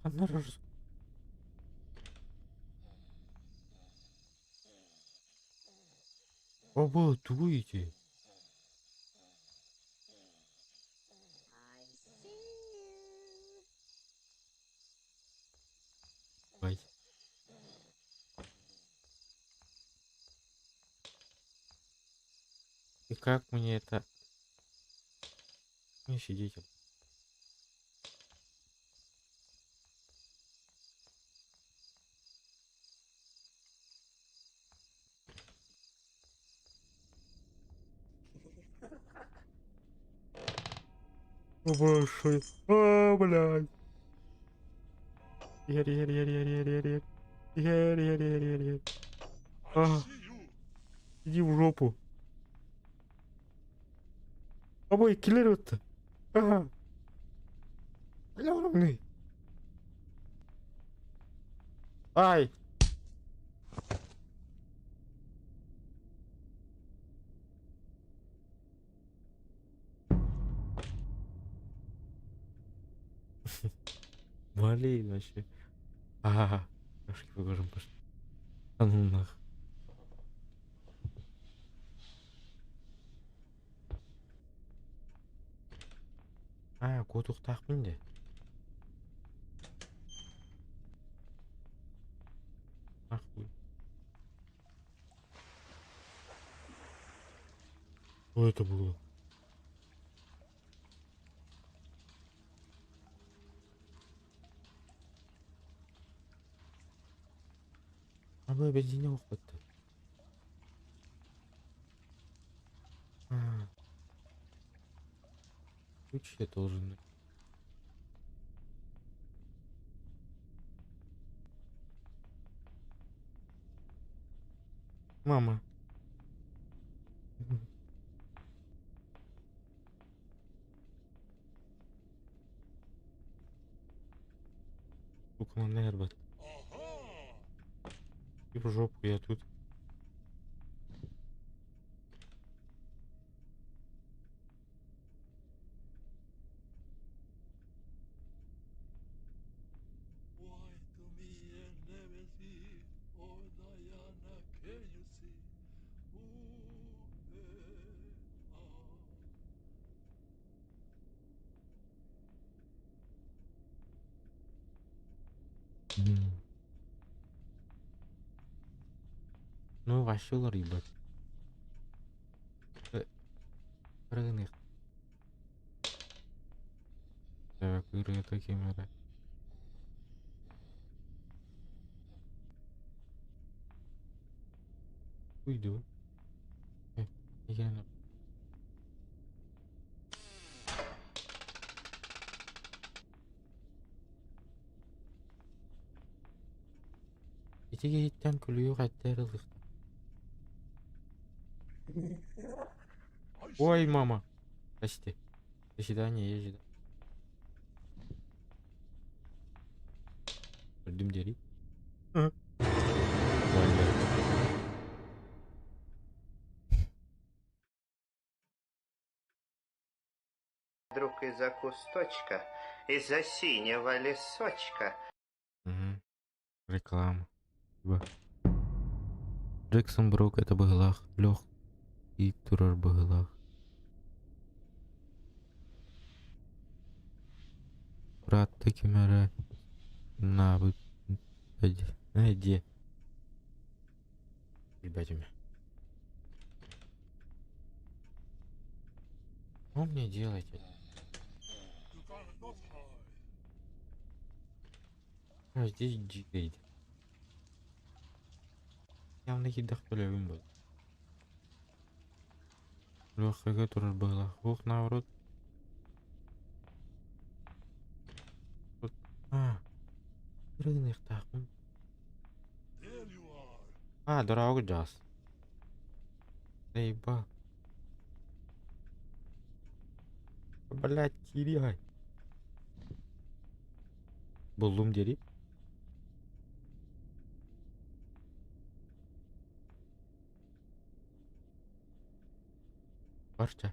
Ханна Обо тугуй ити? Ой. И как мне это... Не сидеть. Большой. А, блядь. Ер, ер, ер, ер, ер, ер, ер. Ер, ер, ер, ер, ер. А. Иди в жопу. Обой, киллер вот. Ага. Бля, Ай! Блин, вообще. Ага, трошки покажем пошли. А ну нах. Аа, куотуохтаахпын дии. Нахуй. Что это было? А бу бензине охпаттар. А. Ключ я должен. Мама. Сука, манна И в жопу я тут. Ну, вообще ебать. Прыгни. Так, ырыта кемера. Уйду. Я Ити киһиттэн күлүү хайда эрэ ылыахтаах. Ой, мама! Прости. До свидания, я жду. Өлдүм диэри. Бля. Вдруг из-за кусточка, из-за синего лесочка Мгм. Реклама. Б. Джексон Брук это быһыылаах, лөх и турар быһыылаах. Быраатта ким эрэ наабыт дьиэ. Билбэтим. Что мне делать? А здесь дикий. Явно кидах төлөбүм был. Лөххөгө турар быһыылаах. Уох наоборот. Вот. А. Ырыгыныахтаахпын. А, дорога жас. Заебал. Блять, киряй. Буллум диэри. Барча.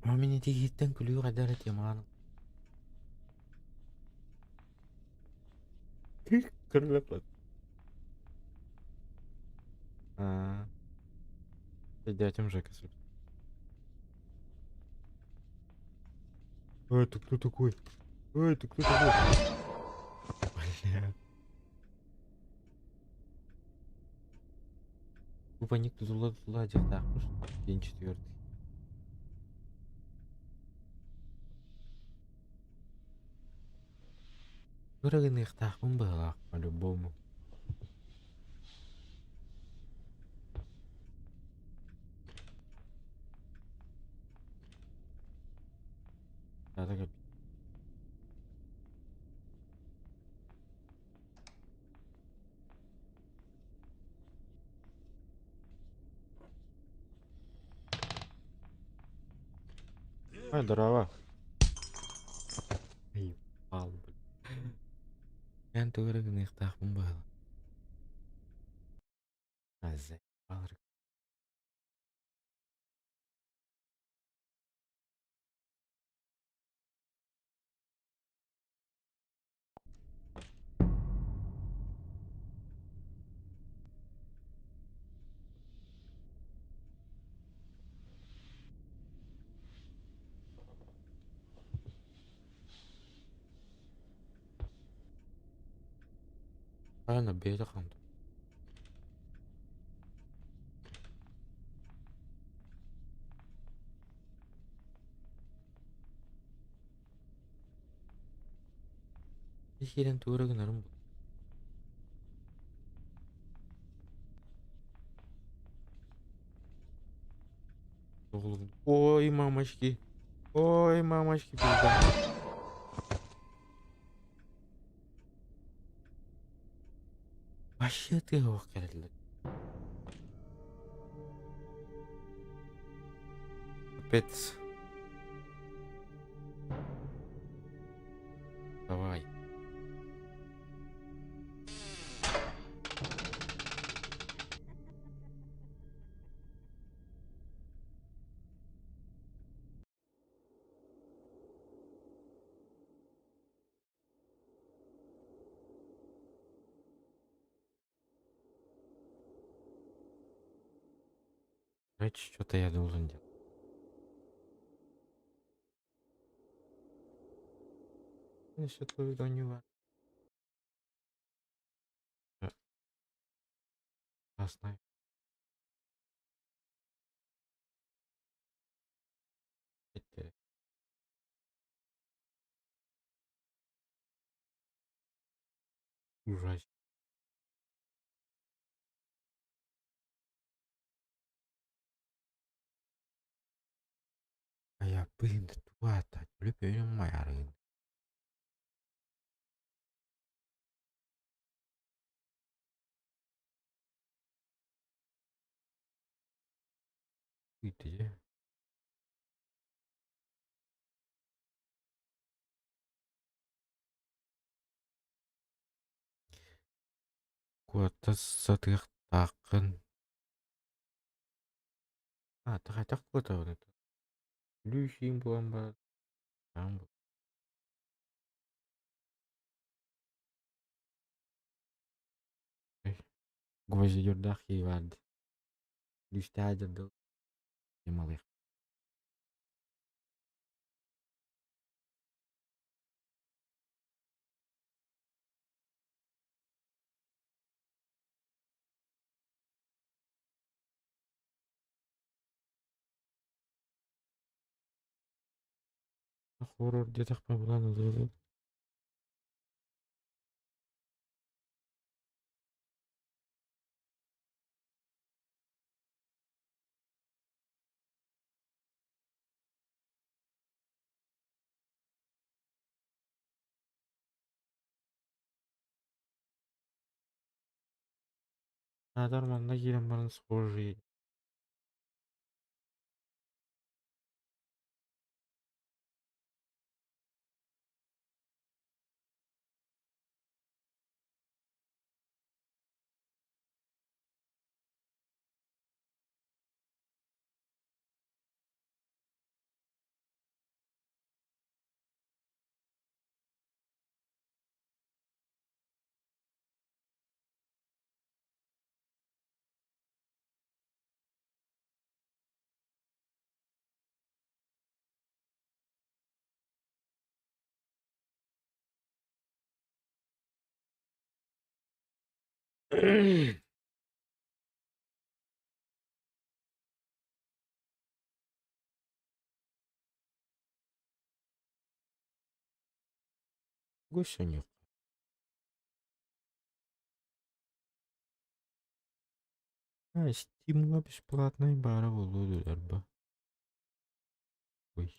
Ма мин ити иһиттэн күлүү хайда эрэ темалаан Көрбөппүт. Аа. Дядям Жека сөп. Эй, ты кто такой? Эй, ты кто такой? Бля. Тупо тутулла тутулла дьахтаахпыт. День четвертый. Ырыгыныахтаахпын быһыылаах по-любому. Надо Ай, здорово. Ебал, блин. Эн тугу эрэ гыныахтаахпын быһыылаах. А, заебал. Правильно, бэйэтэ хаамта. Киирэн туора гынарым бу. Ой, мамочки. Ой, мамочки, пизда. Вообще тыаһа кэлэллэр. Капец. Давай. Короче, что-то я должен делать. Насчет у него. Красная. Это ужас. А я блин, туата, люблю моя рын. Иди. Куота сатыахтааххын. А, хайдах куотабын это? Күлүү буолан баран Гвоздодердаах киһи баар дии. Күлүүстээх дьардыл малых. Хоррор диэтэхпинэ булан ылыыбын. Адар манна киирэн баран схожий. Гусенек. А, Steam'га бесплатный баара буолуо бу. Ой.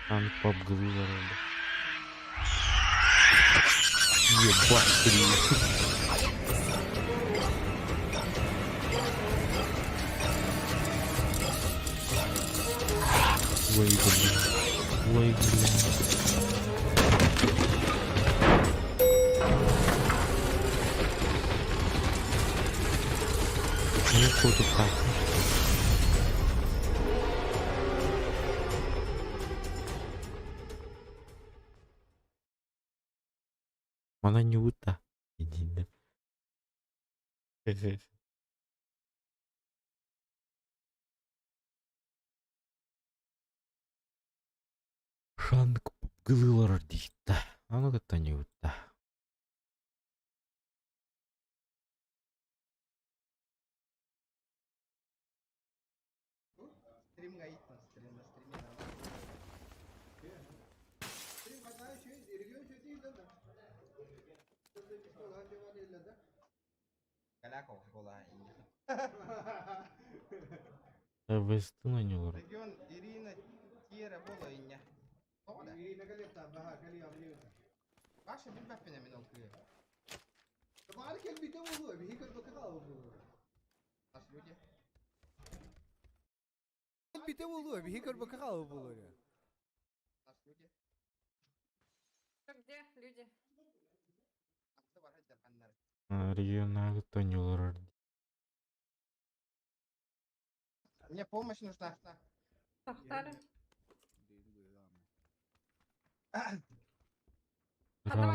Аны PUBG-лыылар олор. Ебать, привет. Ой, блин. Ой, блин. Ну, что тут так? Она не ута. Иди, да. Шанк гылылар дийтта. Аны кытта не утта. Вестын ойнуулар. Где люди? Регионнааҕы ойнуулар. Мне помощь нужна. Тохтары. Справа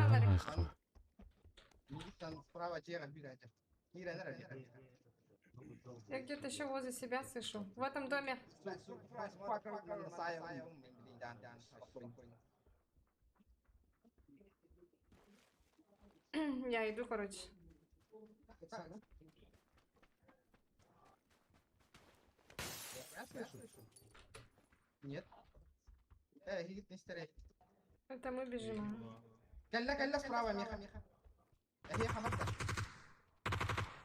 Я где-то еще возле себя слышу. В этом доме. Я иду, короче. Я слышу. Нет. Э, гигит не стерей. Это мы бежим. Калля, калля, справа, меха, меха.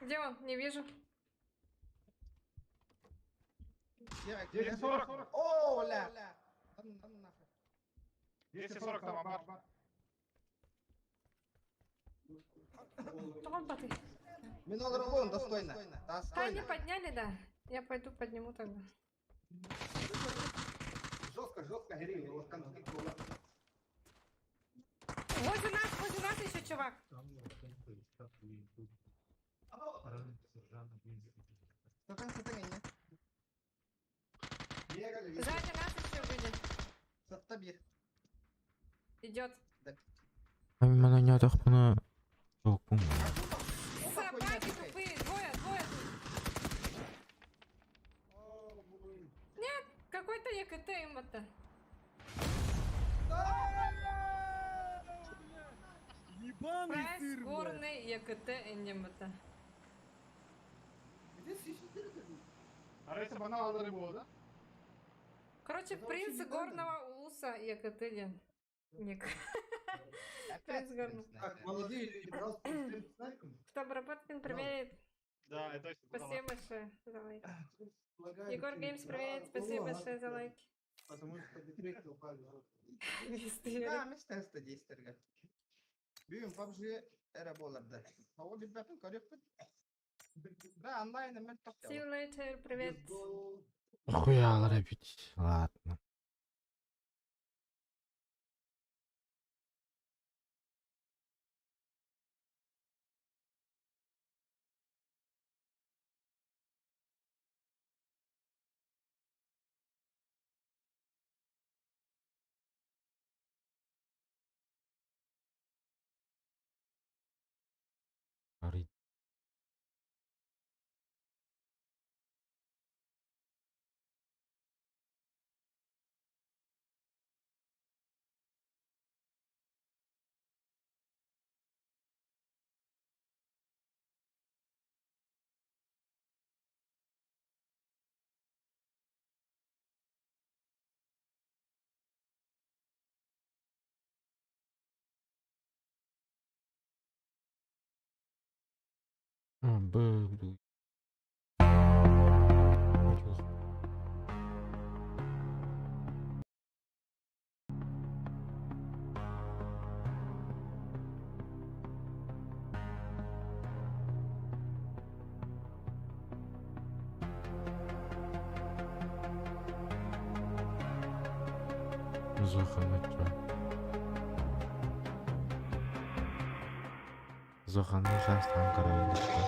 Где он? Не вижу. 240. О, ля. 240 там амбар. Тромба ты. Минол рулон, достойно. Да, они Достойно. подняли, да. Я пойду подниму тогда. Жестко, жестко горели. Вот конфликт был. Возле нас еще чувак. Сзади нас еще были. Идет. Мана не атахпына. Толкун. Собаки тупые, двое, двое тут. Нет, какой-то ЕКТ им это. Ебаный Прайс сыр, блядь. горный ЕКТ НМТ. Арыса банал алары болды. Короче, принц горного улуса ЕКТ ден. Ник. Принц горного. Так, молодые люди, пожалуйста, стрим с лайком. Кто Барабаткин, привет. Да, это Спасибо большое за лайк. Предлагаю Егор тебе Геймс, привет. на Спасибо голову, большое за лайки. Потому что битрейт упали. Да, место 110 эрге. Бүгүн PUBG эре боларды. О, билбеппин, көрүөхпүт. Да, онлайн мен See you later, привет. Хуялар опять. Ладно. Арый. А, Б, буду. Зоханычча. Зоханны шанстан карайдыкка.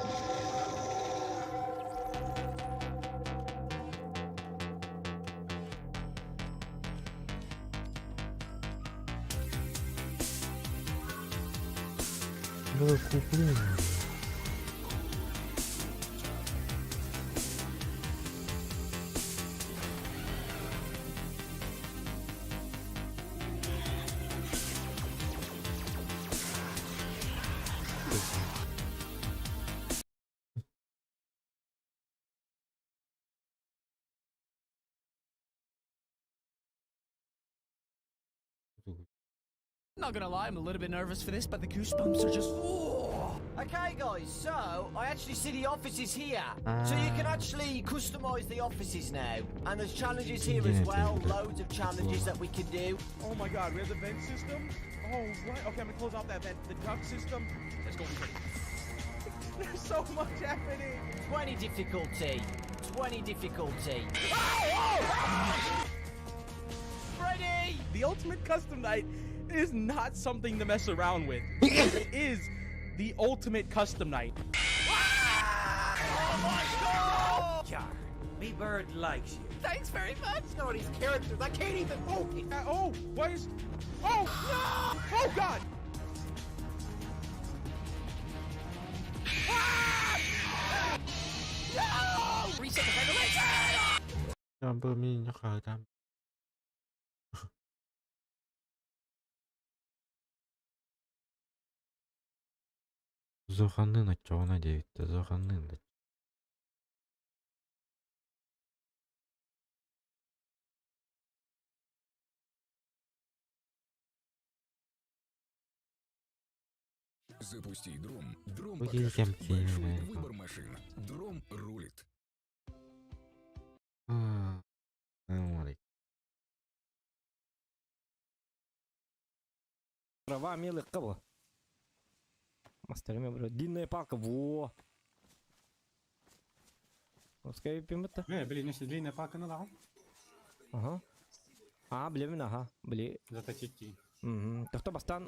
Давай куплю. Not gonna lie, I'm a little bit nervous for this, but the goosebumps are just. Okay, guys, so I actually see the offices here. So you can actually customize the offices now. And there's challenges here as well, loads of challenges that we can do. Oh my god, we have the vent system? Oh, right. Okay, I'm gonna close off that vent. The duct system. Let's go. There's so much happening. 20 difficulty. 20 difficulty. Freddy! The ultimate custom night is not something to mess around with. It is the ultimate custom night. Oh my god! Yeah, me bird likes you. Thanks very much. All these characters, I can't even focus. Oh, what is. Oh, no! Oh, God! No! Reset the ventilation! Jumper min там. Зоханын очоҕуна диэбиттэ, Зоханын да. Запусти Дром. Дром Выделить покажет МТ, большой наверное. выбор машин. Дром рулит. А, ну, Трава милых кого? Мастер бро. Длинная палка, во. Пускай пим это. Блин, если длинная палка надо. Ага. А, блин, ага, блин. Заточить. Тохто бастан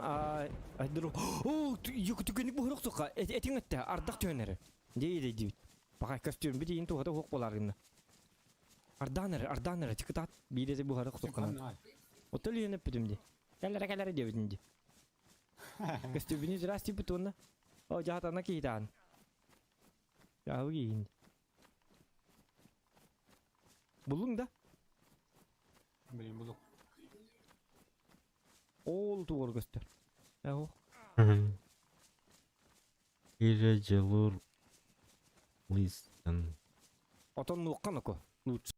айдыру. О, юк түгени бу сука. Этиң этте, ардак төнәре. Дей дей. Бага костюм бит ин тухата хук болар гына. Арданер, арданер, тикытат бире бу харак сука. Отел ене питимди. Кәләре кәләре дебитинди. Костюмни здрасте бутонна. О, жатана кейтан. Яу гин. Булуң да? Блин, буду. Ол тугор көстөр. Яу. Кире желур листен. Отон нуккан око. Лучше.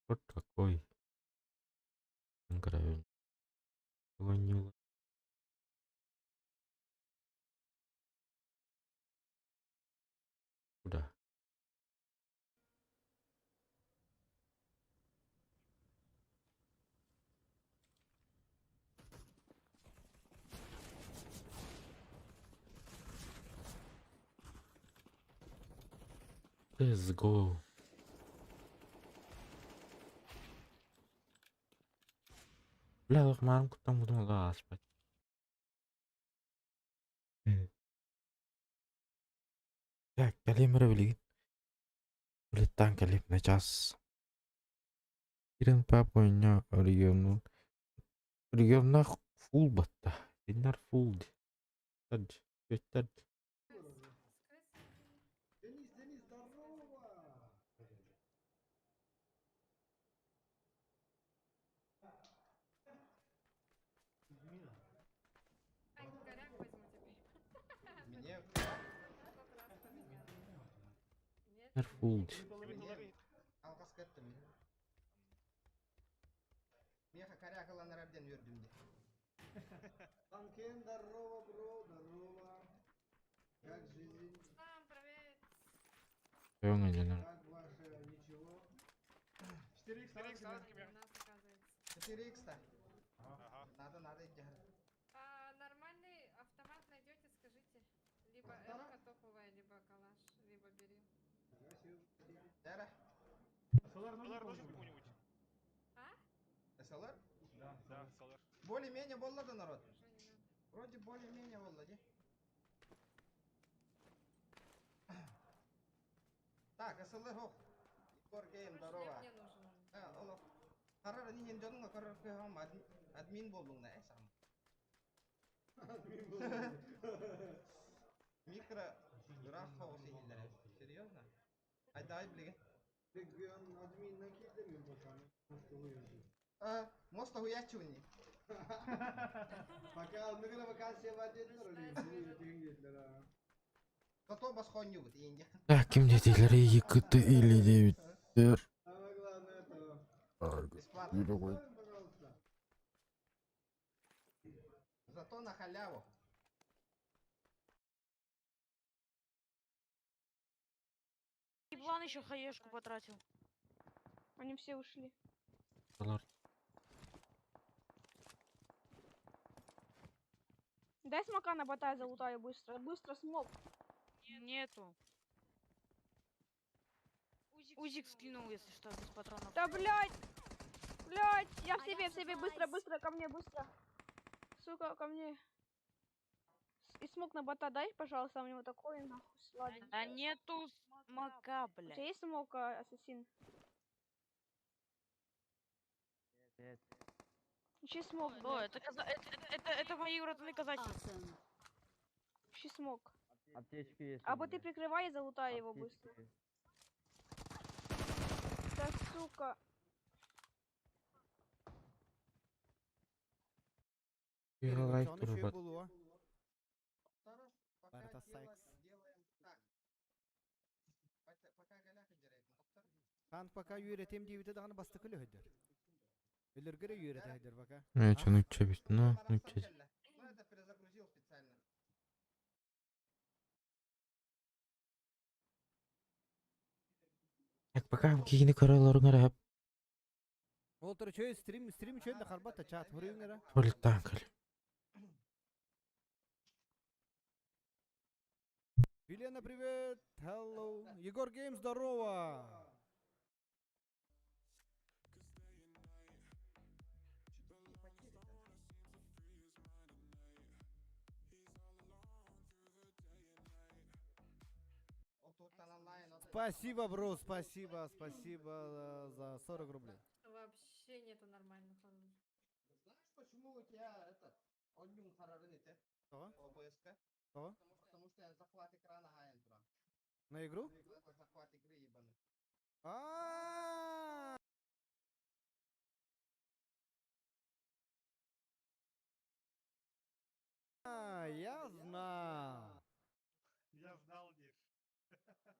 Вот такой. Правильно. Его Куда? Let's go. Бля, лохмарым куттан будум аспать. Так, калим билигин. Улеттан калим на час. Кирен папа ойна регионун. Регионна фул батта. Динар фул. Тадж. Тадж. Денис, Денис, здорово! Ай, коряк возьму теперь. Мне Динар фул. Мне алғас кеттім. Меха корякаланар әбден үрдімде. Танкен, здорово, бро, здорово. Как жизнь? Сам, привет. Өңө динар. Как ваше ничего? 4х, 4х, У нас, оказывается. 4х-та. Надо, надо идти. А, нормальный автомат найдете, скажите. Либо Либо М-ка топовая, либо калаш, либо берил. Эра. СЛР нужен кому-нибудь? А? СЛР? Да, да, СЛР. Более-менее болла да народ. Уже не надо. Вроде более-менее болла, ди. Так, СЛР хох. Егор Гейм, Короче, здорово. мне нужен он. А, олох. Харар не дьонуҥ корор кыһам админ болдуң да, сам. Микро граф хаосы Серьезно? Айдай, блин. Регион админ накидали пока. А, мост хуячуни. Пока микро вакансия вадилер. Зато басхоню инде. Так, ким детейлери 2 59 4. Самое главное это. Бесплатно. Пожалуйста. Зато на халяву. Еблан еще хаешку потратил. Они все ушли. Алар. Дай смока на бота, я залутаю быстро. Быстро смок. Нету. Узик скинул, если что, без патронов. Да блять! Блять! Я в себе, в себе, быстро, быстро, ко мне, быстро. Сука, ко мне. И смок на бота дай, пожалуйста, у него такой нахуй сладенький. Да нету смока, У тебя блядь. есть смок, а, ассасин? Ищи смок, О, блядь. это, каза- это мои братаны казахи. Ищи смок. Аптечки есть. А вот ты прикрывай и залутай его быстро. Да сука. Лайк турбат. Пока делаем так. Пока голяка дерет. Хан пока үйретем дейбіті дағаны басты күлі хөдір. Өлергері үйрете хөдір пока. Э, чё, ну чё, бит, ну, ну чё. Ну это перезагрузил специально. Так, пока кигини көрөлөрүң эрэ Ол тұр чөй стрим, стрим чөйінде қарбатта чат хұрыйың әрі. туалеттан кел. Елена, привет! Hello! Егор Гейм, здорово! Спасибо, бро, спасибо, спасибо за 40 рублей. Вообще нету нормальных оружия. Знаешь, почему у тебя этот одним харарын ите? Что? ОБСК? Что? Потому что я захват экрана хаен туран. На игру? Это захват игры ебаный. А. А, я знал. Я знал, Диш. Так, так, так,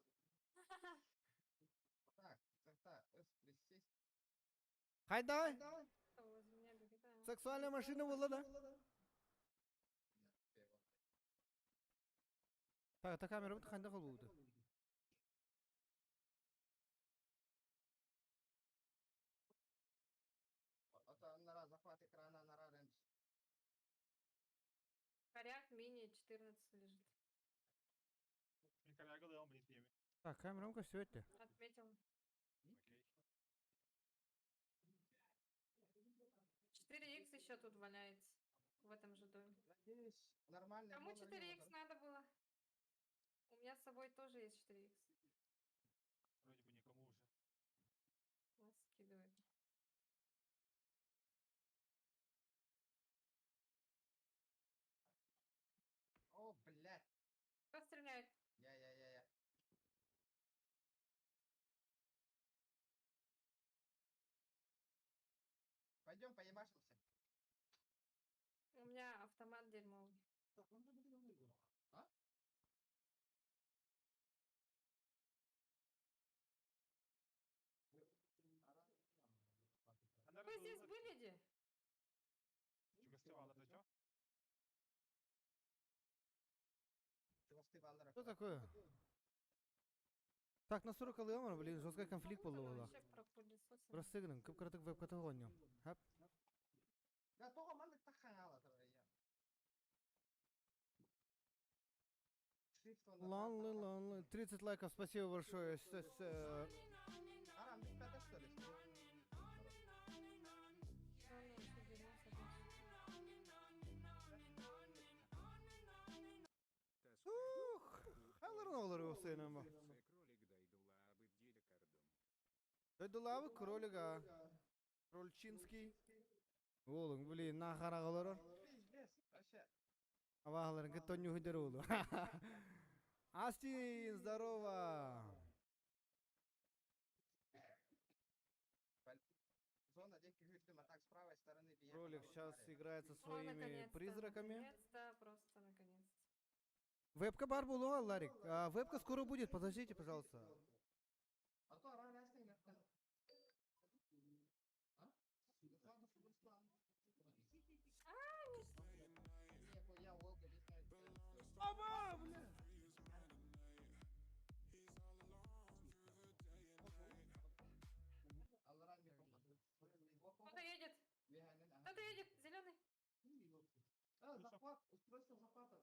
С присесть. Хайда? Возле меня бегает, а. Сексуальная машина была, да? Так, это камера вот ханда холуды. Это нара захват экрана нара рэмс. Коряк мини 14 лежит. Так, камера все это. Отметил. 4х еще тут валяется. В этом же доме. Надеюсь, нормально. Кому 4х надо было? У меня с собой тоже есть 4х. Вроде бы никому уже. Нас скидывает. О, блядь. Кто стреляет? Я. Пойдем поебашимся. У меня автомат дерьмовый. А? Вы здесь были, где? Что такое? Так, на 40 алыамар, блин, жесткий конфликт был была. Рассыгнан, кып кратык веб катагонию. Хап. Да, тоҕо маннык таххан аала я. Ланлы, ланлы. 30 лайков, спасибо большое. Ух, халарын оҕолору уопсайынан бу. Дойдулаабыт кролига. Крольчинский. Уолуҥ, блин, нахараҕа олорор. Абааһыларын кытта онньуһуйдар уолу. Астин, здорово! Кролик сейчас играет со О, своими наконец-то, призраками. Наконец-то, просто наконец-то. Вебка бар буолуо, Ларик. А, вебка скоро будет, подождите, пожалуйста. Аба, бля! Кто-то едет. Кто-то едет, зеленый. Захват, устройство захвата.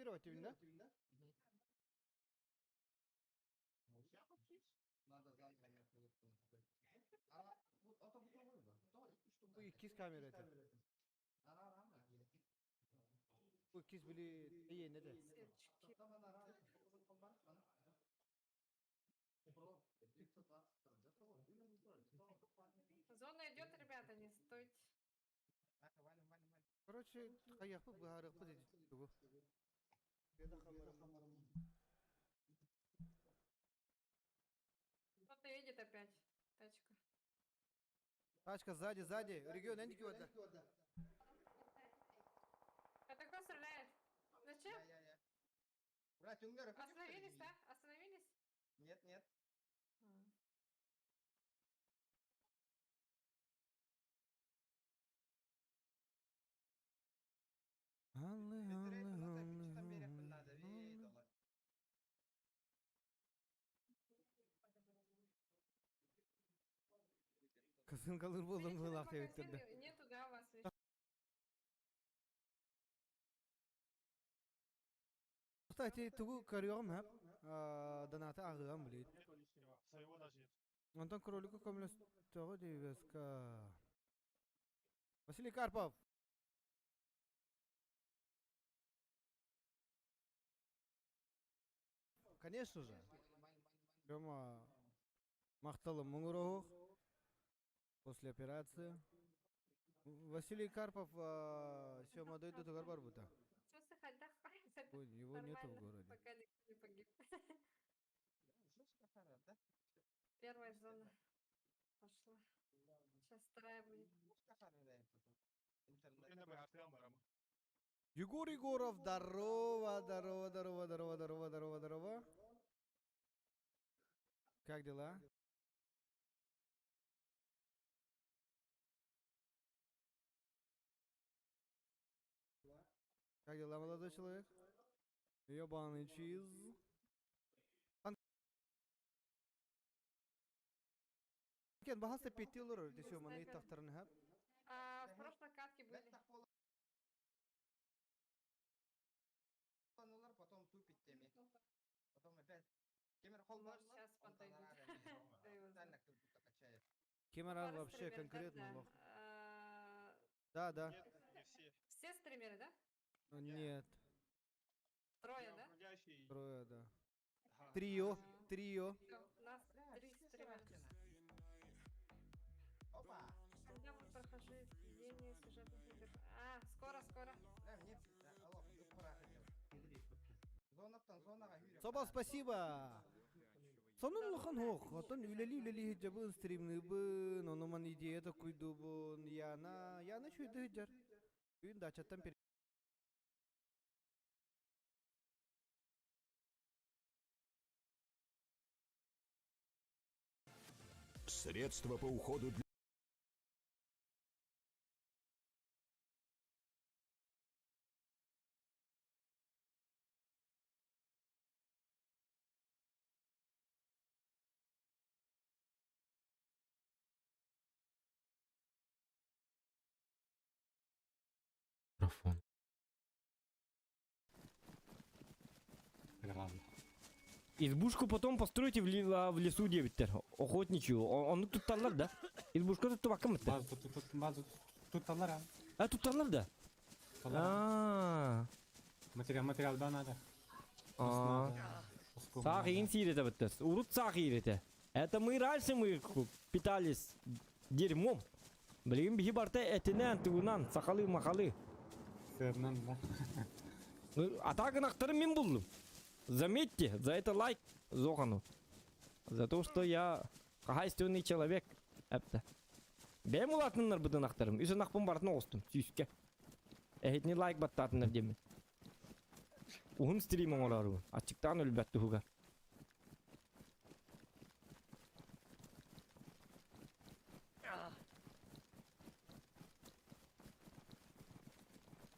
Активировать да? Бу иккис камера этэ. Бу иккис били эйиэнэ этэ. Зона идет, ребята, не стойте. Короче, хайыахпыт быһаарыахпыт ити тугу. Кто-то едет опять. Тачка. Тачка сзади, сзади. Регион, энди киода. Это кто стреляет? Зачем? Остановились, да? Остановились? Нет, нет. А. Аллы, аллы, аллы, аллы. Кызын калыр болдың быһыылаах диэбиттэр да. Нету, да, у вас вещей? Кстати, тугу көрүөҕүм сөп. Донаты ааҕыам блин. Нету лишнего. Своего даже нет. Онтон кролику көмөлөстөҕө диэбэска. Василий Карпов. Конечно же. Прямо махталым муҥура суох. После операции. Василий Карпов Сема дойдутугар барбыта. Ой, его нету в Нормально, городе. пока никто не погиб. Первая зона пошла. Сейчас вторая будет. Егор Егоров, здорово, здорово, здорово, здорово, здорово, здорово, здорово. Как дела? Как дела, молодой человек? Ебаный чиз. Кен баһаста петтилер десем маны Снайпер. тахтарын хап. А, в прошлой катке были. Потом тупит теми. Потом опять. Может, сейчас подойдут. Кто его знает. Кемерал Пара вообще стримеров, да, конкретно да. лох. А, Да. Все стримеры, да? Нет. Трое, да? Трое, да. Трио, трио. Всё, у нас три стримера. Когда будет прохождение сюжетных игр? А, скоро, скоро. Собал, спасибо. Сонун улахан суох. Оттон үлэлии үлэлии сылдьабын, стримныыбын, онуман идея толкуйдуубун, Яна, Яна үчүгэйдик сылдьар. Бүгүн дачаттан. Средства по уходу для Микрофон. Избушку потом постройте в, ли, в лесу диэбиттэр. Охотничью. Ону тутталлар да. Избушка туттубакка мытта. База тутталлар а. А тутталлар да. А. Материал материал да надо. Саах иин сиир этэ быттас. Урут саах иир этэ. Это мы раньше мы питались дерьмом. Билигин биһи барта этинэн, тугунан, сахалы-махалы. Сырнан да. Атак ынахтарын мин буллум. Заметьте, за это лайк Зохану. За то, что я хозяйственный человек. Эпті. Бэйэм улаатыннарбыт ынахтарым. Үс ынахпын барытын оҕустум. Сүүскэ. Эһитини лайк баттаатыннар диэммин. Уһун стрим оҥороорубун. Аччыктаан өлбөт туһугар.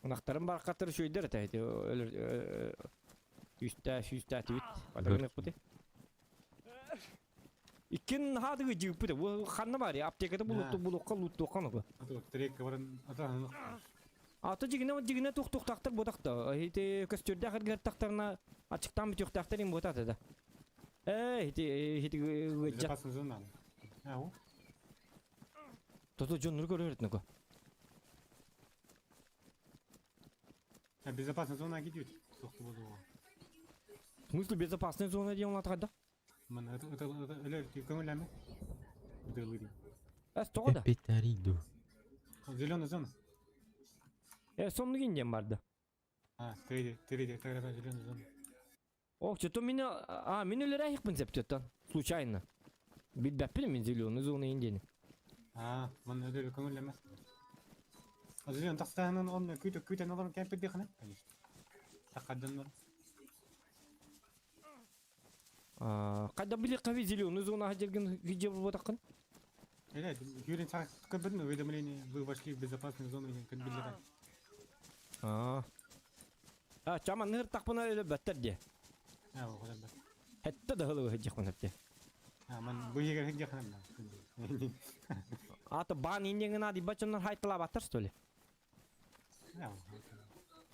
Ынахтарым барахаттар үчүгэйдэр этэ ити өлөр үстээ сүүстээтибит. Батагыныппыты. Иккин наһаа дьыыппыт. Бу ханна бар аптеката булутту булукка луттуохха ногу. Трек баран ата Ата дьигинэ дьигинэ тух-тухтахтар буотахта. Ити көстүрдээх эргэр тахтарына ачыктаан бүтүөхтээхтэр им буотаата да. Э, ити ити ыджа. Безопасный зона. Ау. Тото дьоннору көрөр этнеко. Безопасная зона идет. Тохту буолуоҕа. В смысле безопасная зона диэн улаатаҕа да? Ман это это это көҥүллэми. Дылыри. Эс тоҕо да? Петариду. Зеленая зона. Э, соннук диэн барды. А, третий, третий, тогда зеленая зона. Ох, что-то меня... А, мин өлөрәйикпин септеттан. Случайно. Билбэппин мин зеленый зона индени. А, ман өлөр көҥүллэмэс. Зеленый тахсаһынан он күйт күйтен олорон кемпир дихана, конечно. Тақаддан Кайда били кави зеленый зона хадерген видео болбатаккын? Или, Юрий сақ көбірін уведомление, вы вошли в безопасную зону, как билера. А. А, чама ныр тақпына өлө бәттер де. А, оғыдан бәт. Хәтта да хылы хәҗәкмын хәтта. А, ман бу егер хәҗәкмын. Аты бан индеңин ади бачыннар хайтыла баттыр, что ли?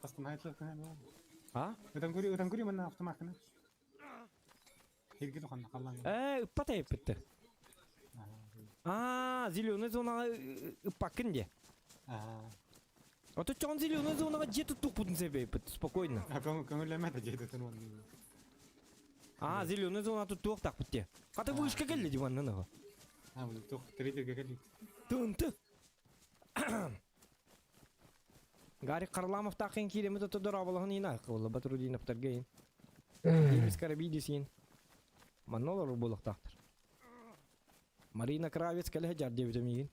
Бастан хайтылап кына. А? Өтөн күри, өтөн күри мана автомат кына. Хирги тохан қаллан. Э, ыппа тайып битти. А, зеленый зонага ыппакын де. А то чон зеленый зонага жети тупутун себеп спокойно. А көңүлләмәде жети тун. А, зеленый зона тут туох так битти. Ката вышка келди диваннан ага. А, бу тух третьеге келди. Тынты. Гарик Харламов тақын киремі тұтыдыр абылығын ина қылы Батрудинов тәргейін. Демис Карабидисин. Манолар бұлық тақтыр. Марина Кравец кәлі жар деп өтемейін.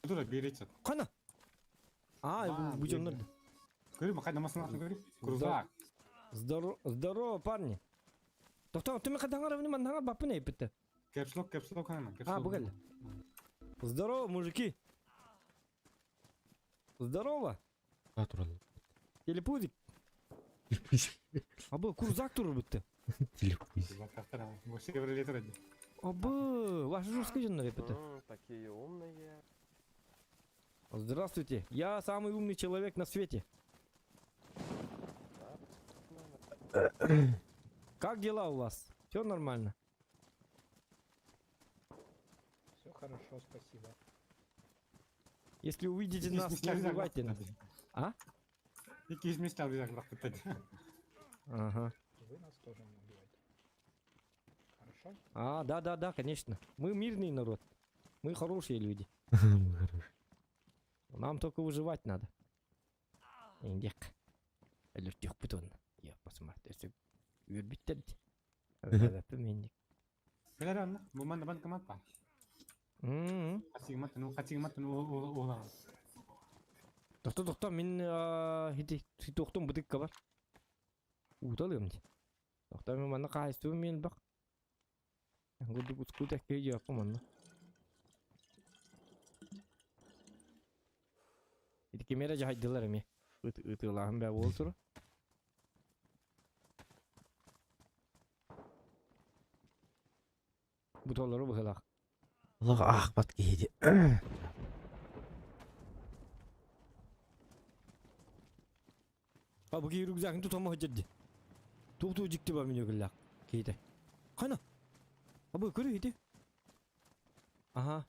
Тура беречет. Қана? А, бұл жондар. Көрі, мақай намасын атын көрі. Крузак. Здорово, здорово, парни. Тоқтан, түмі қадаңар әвні маннаңа бапын әйпітті. Кепслок, кепслок қана. А, бұл кәлі. Здорово, мужики. Здорово. Туралы. Телепузик. Абы, курзак турur бітті. Телепузик. Абы, ваш жестко жондар әйпітті. Такие умные. Здравствуйте, я самый умный человек на свете. Как дела у вас? Все нормально? Все хорошо, спасибо. Если увидите нас, не убивайте нас. А? Ага. Вы нас тоже не убивайте. Хорошо? А, да, да, да, конечно. Мы мирный народ. Мы хорошие люди. Мы хорошие. Нам только выживать надо. Индек. Әлі бутон. Я посмотрю. Үрбиттер. Мендик. Келер анна, бу манна банкомат бар. Хатигмат, ну, хатигмат, ну, ола. Тоқта, тоқта, мен хити тоқтом бутыкка бар. Уталым. Тоқта, мен манна қайсы мен бақ. Гудук ускута киһи манна. Ити кими эрэ дьаһайдылар эмиэ. Ытыалааһын бээ буол тура. Бу толору быһылаах. Олох аахпат киһи дии. А бу киһи рюкзагын тутан сылдьар дии. Туох-туох дьикти бар меню киһитэ. Хана? А бу көрү ити. Ага.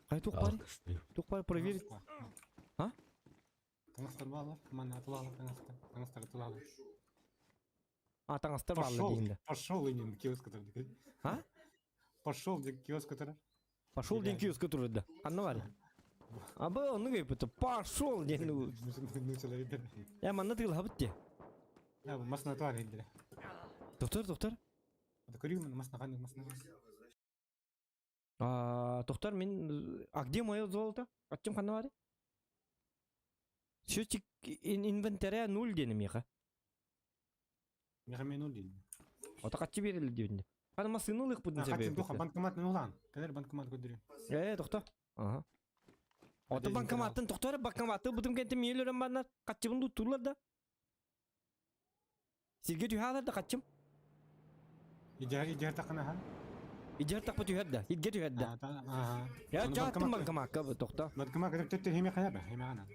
Хай туох бар? Туох бар проверить. А? Таҥастар бааллар, манна атылаалар таҥастар, таҥастар атылаалар. А таҥастар бааллар Пошел, диигин да. пошел инин киоска турар. А? Пошел диэн киоска турар. Пошел диэн киоска турар да. Ханна бар? Абы оннук өйпүтэ. Пошел диэн. Нуучалар Я манна тыылаһабыт дии. Я бу масна туар индire. Доктор, доктор. Көрүүм масна ханнык масна. А, доктор, мин... А где мое золото? Аччым ханна бары? Счетчик инвентаря нуль диэн миэхэ. Миэхэ мен нуль диэн. Ото хаччы берилди диэбинде. Хана массыына ылыахпытын Хаччы туха банкомат нулан. Кэлэр банкомат көрдөрүм. Э, тохто. Ага. Ото банкоматтан тохтор банкоматты бутум кенте миэлерен баннар. Хаччыбын туттулар да. Сиргэ түһээлэр да хаччым. Идер идер тахана ха. Идер тахпа түһэр да. Идге түһэр да. Я чааттым банкоматка тохто. Банкомат көтөр төттөр хеме хая ба, хеме ана.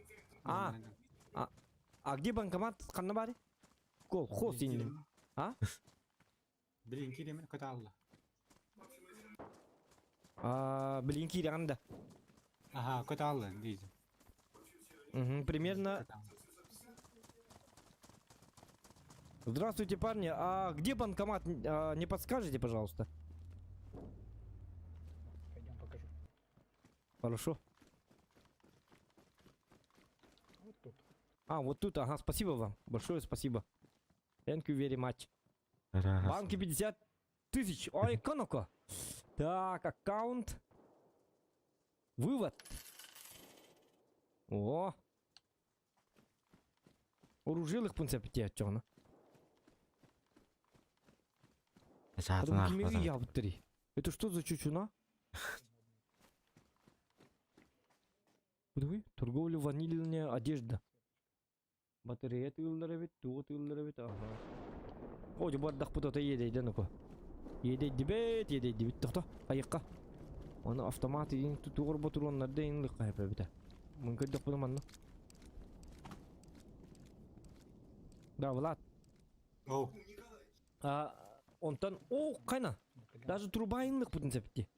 А. А, а где банкомат ханна бары? Кол, хос иннин. А? Билин киремен көтө алла. А, билин киирэн да. Ага, көтө алла дейdi. Угу, примерно. Здравствуйте, парни. А где банкомат? А, не подскажете, пожалуйста? Пойдем покажу. Хорошо. Вот тут. А, вот тут, ага, спасибо вам. Большое спасибо. Thank you very much. Банки 50 тысяч. Ой, коноко. Так, аккаунт. Вывод. О. Оружиялық пункт пите чоғына. Саатын аахпатан. Это что за чучуна? Кудуй? Торговля ванильная одежда. Батарея тыыллар эбит, тугу тыыллар эбит, ага. О, бардах путата едейден око. Едейдибет, едейдибит, тохто, айыққа. Оны автомат иин тугур ботуруоннарда иин лыкка хэпэбитэ. Мын көрдөх буну манна. Да, Влад. Оу. А, онтон, о, кайна. Даже труба иин путун септи.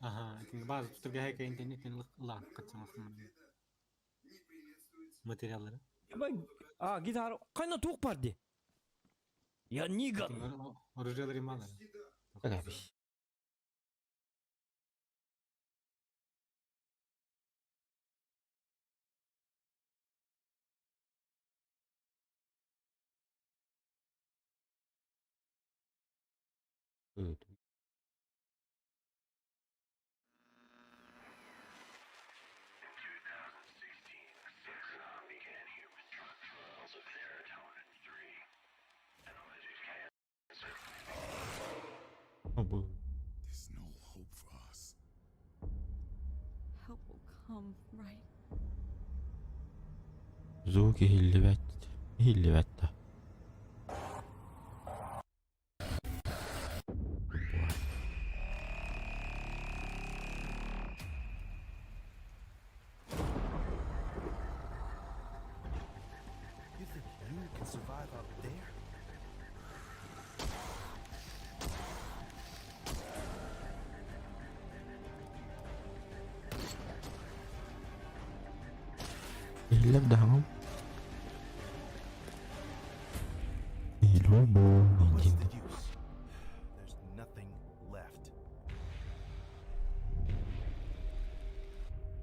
Ага, база тутурга хайка интернеттен ла катсаңыз. Материаллары. А, гитара, кайна тук бар ди. Я ниган. Оружиялары малар. Кабиш. Evet. Bu. There's no hope for us. Help will come, right? Звуки иһиллибэт. Иһиллибэт да. You think you can survive out there? Иһиллэр даҕам. Иһиллибэт. What's the use? There's nothing left.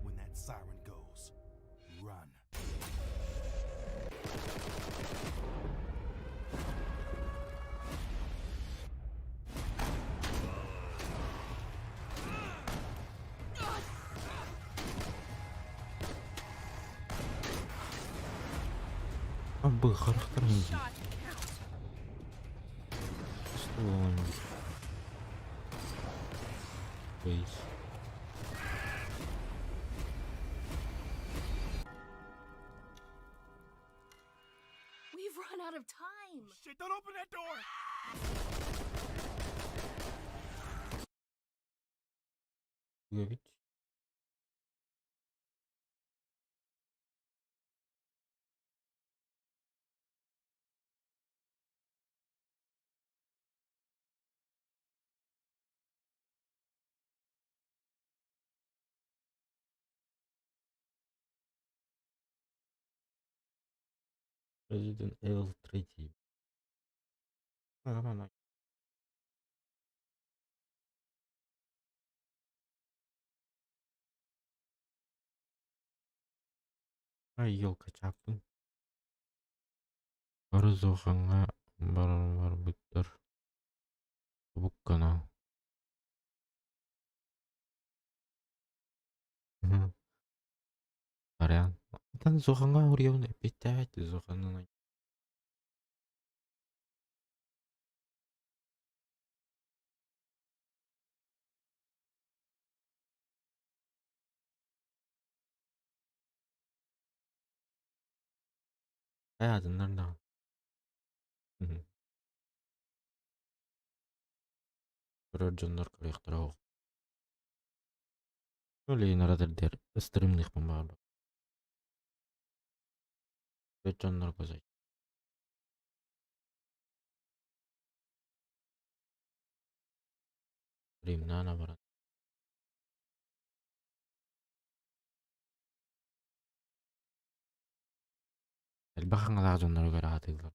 When that siren goes, run. Бу харахтар. Бейс. We've run out of time. Shit, don't open that door! Үгэбит. Resident Evil 3. Ага, Ай, елка чаппын. Бары Зохаҥҥа барбыттар. Тобук канал. Сорян. Оттон Зохаҥҥа уруйабын эппиэттээбэт Зоханынан. Ээ атыннар даҕаны. Көрөр дьоннор көрүөхтэрэ оҕо. Ол иһин аратырдыар ыстырымныахпын баҕарбат. Көрөр дьоннорго Стримнаан абаран. Элбэх хаҥалаах дьонноругар аатыыллар.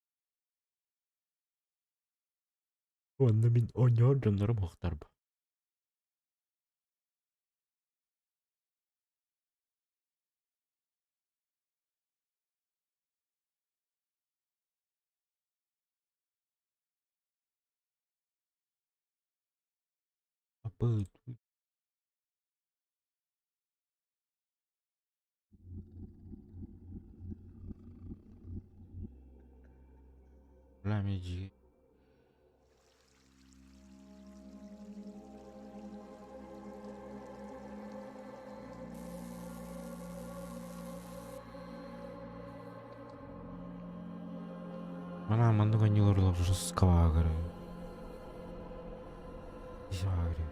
Уонна мин оонньоор дьоннорум уохтарба. Аппыт. Бля, дьиэ. Манаа маннык оонньуулар жесткабаагыры. Исаагыры.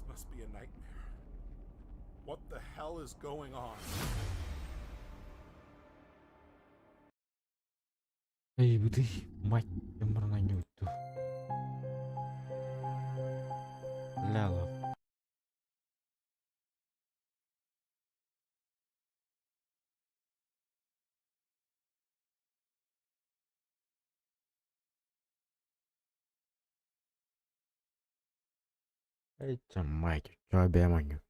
This must be a nightmare. What the hell is going on? Эй, быдый, мать, баран оонньууту. Ляла. Эй, мать, чё бэм оонньуу.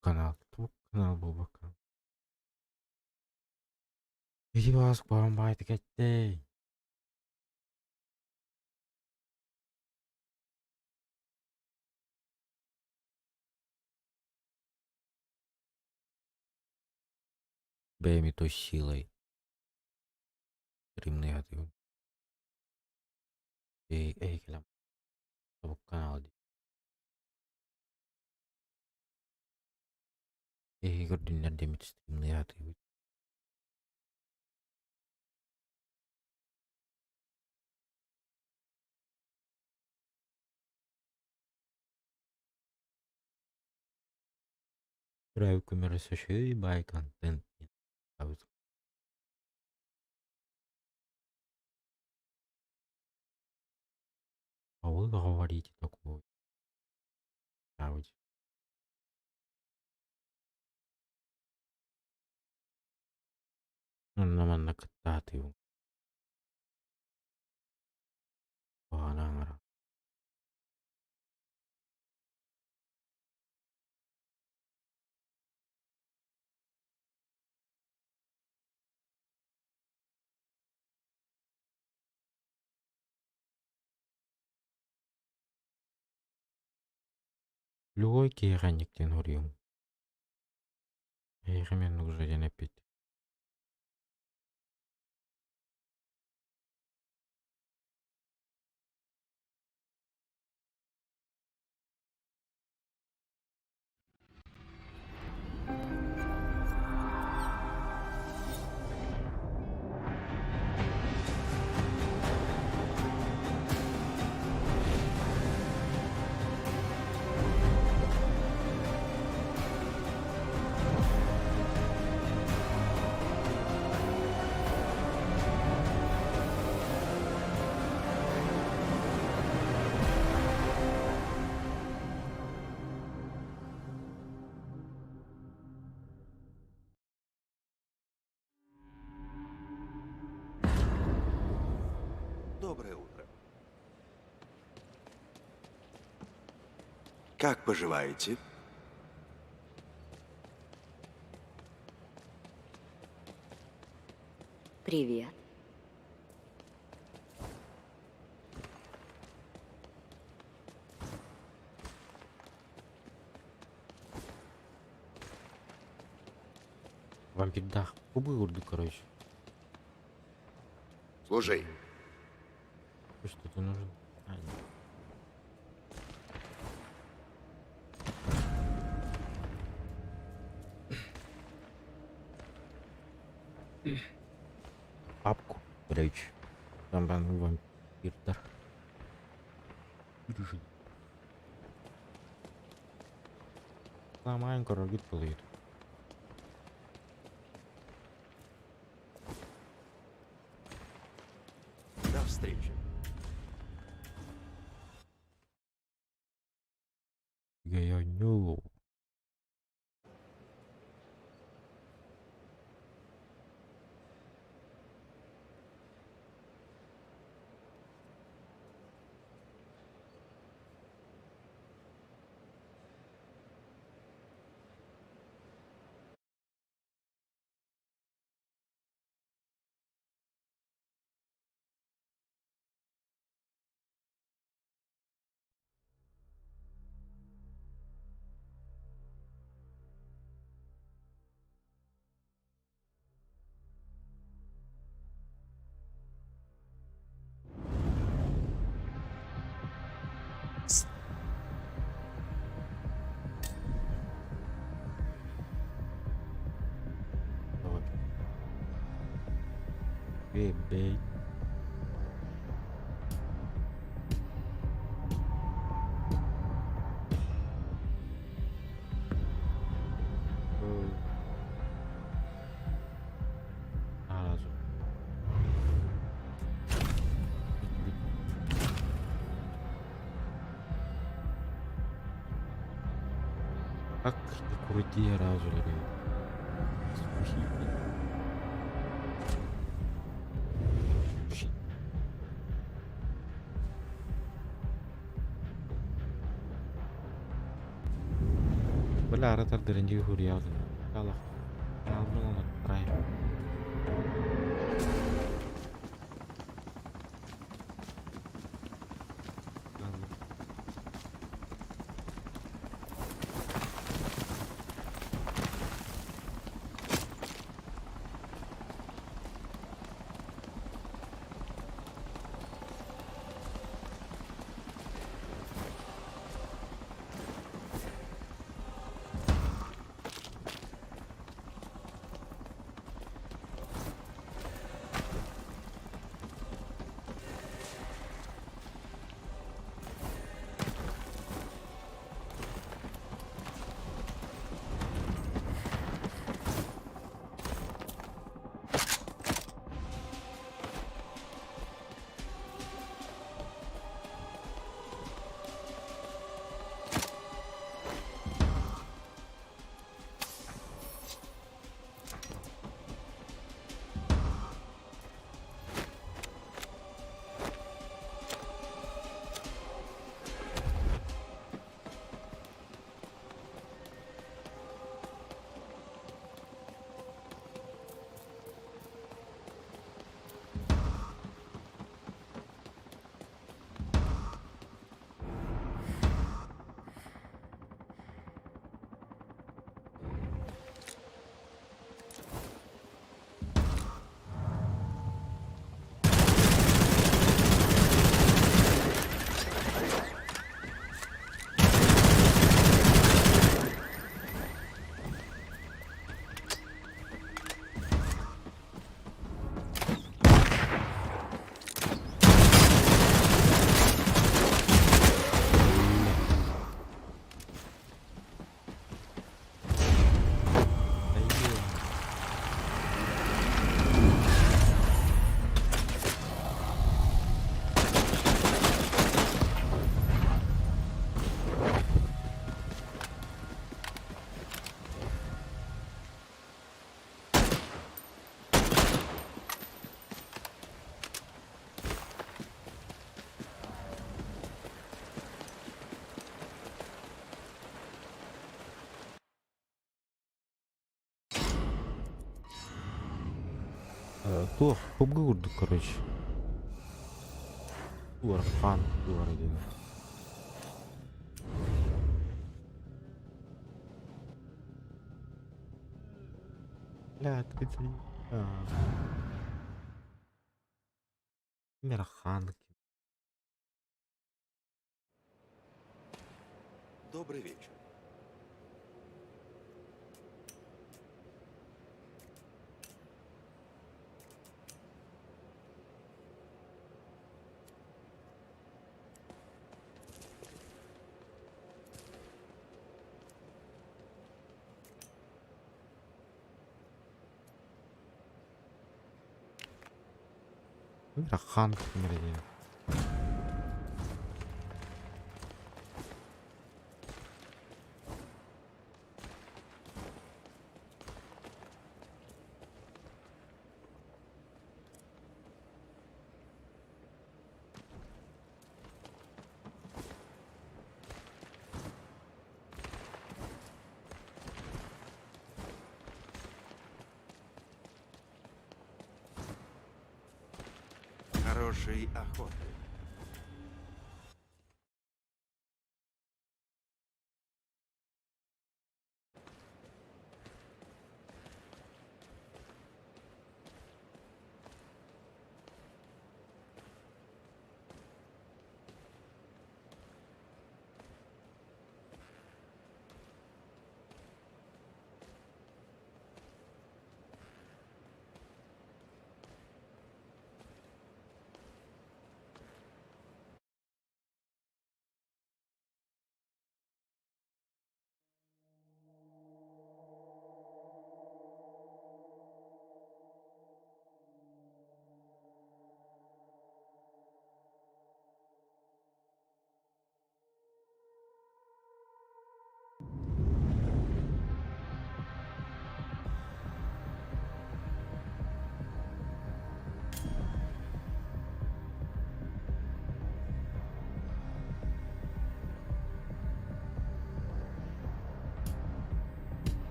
Канал, тук канал буолбакка. Ити баас куһаҕан баҕайытык эттэй. Бэйэм и той силой стримныйатыгым. Эй, эй кэлэн тобук канал дии. Эһиги көрдүннэр диэммит стримныйатыыбыт. Төрөөбүт күммэр өссө үчүгэй баай контент диэн А вы говорите такое. Манна кыттаатыыбын. Куһаҕаны аҥара. Любой киһиэхэ инник диэн хоруйуҥ. Эһиэхэ эмиэ оннук уже диэн эппит. Доброе утро. Как поживаете? Привет. Вампирдах кубы урду, короче. Слушай. Что ты нужен? А, нет. Папку, короче. Там вампирдар. Ломаем корогит полит. До встречи. Я не Бей. Сразу. Как не крути разу Бля, аратар дэрэнди хуриялын. Алах. Албын рай. Туох, PUBG курдук короче. Уархан, уар диэн. Бля, 30... Мирахан. Добрый вечер. Мирахан диэн. Хорошей охоты.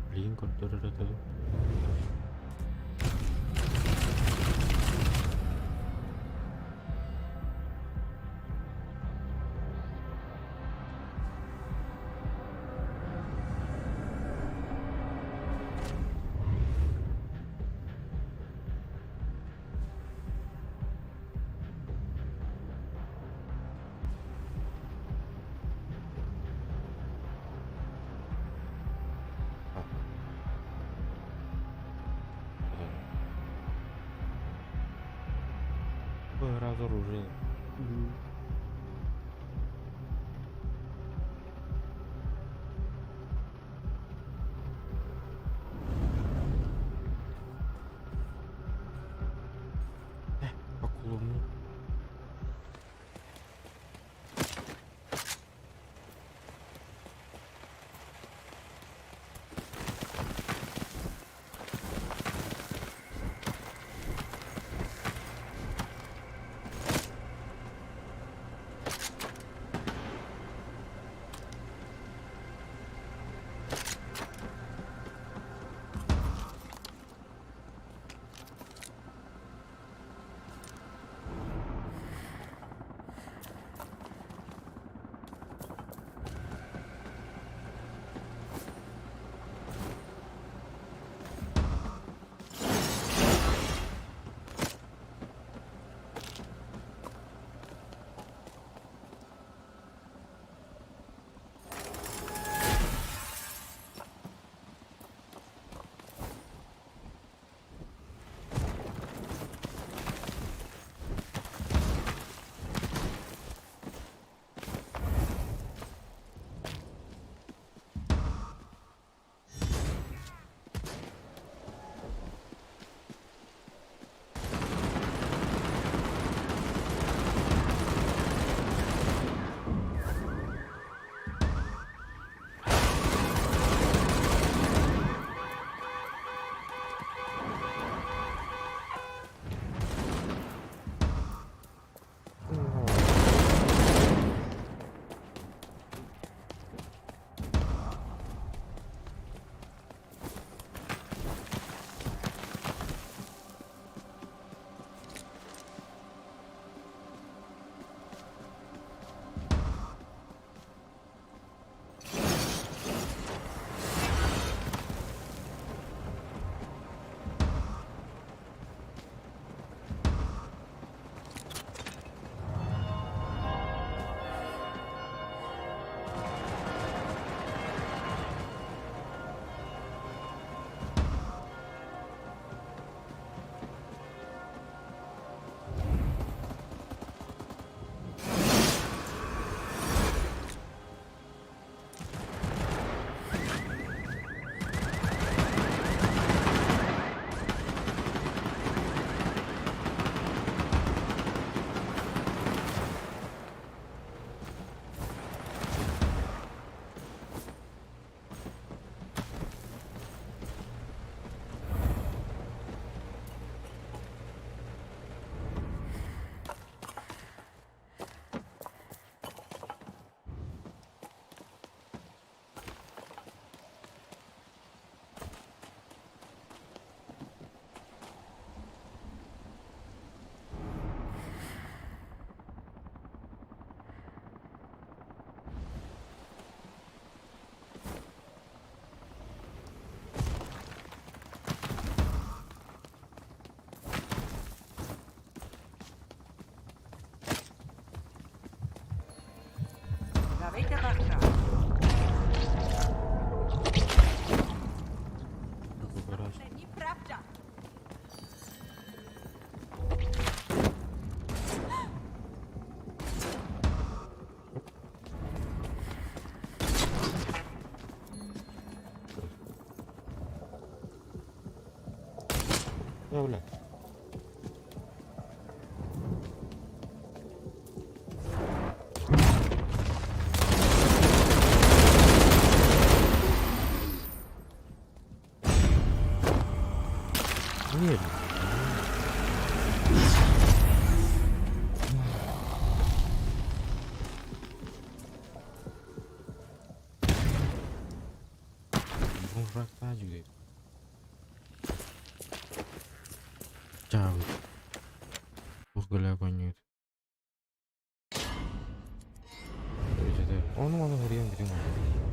Блин, көрдөрөр этэ. Разоружил. Акулу. Сука, бля. Нет. Бомжакта жүгей. Чаабыт. Туох гөлөөх оонньуур. Ону маны хөрүйэн бүтүн.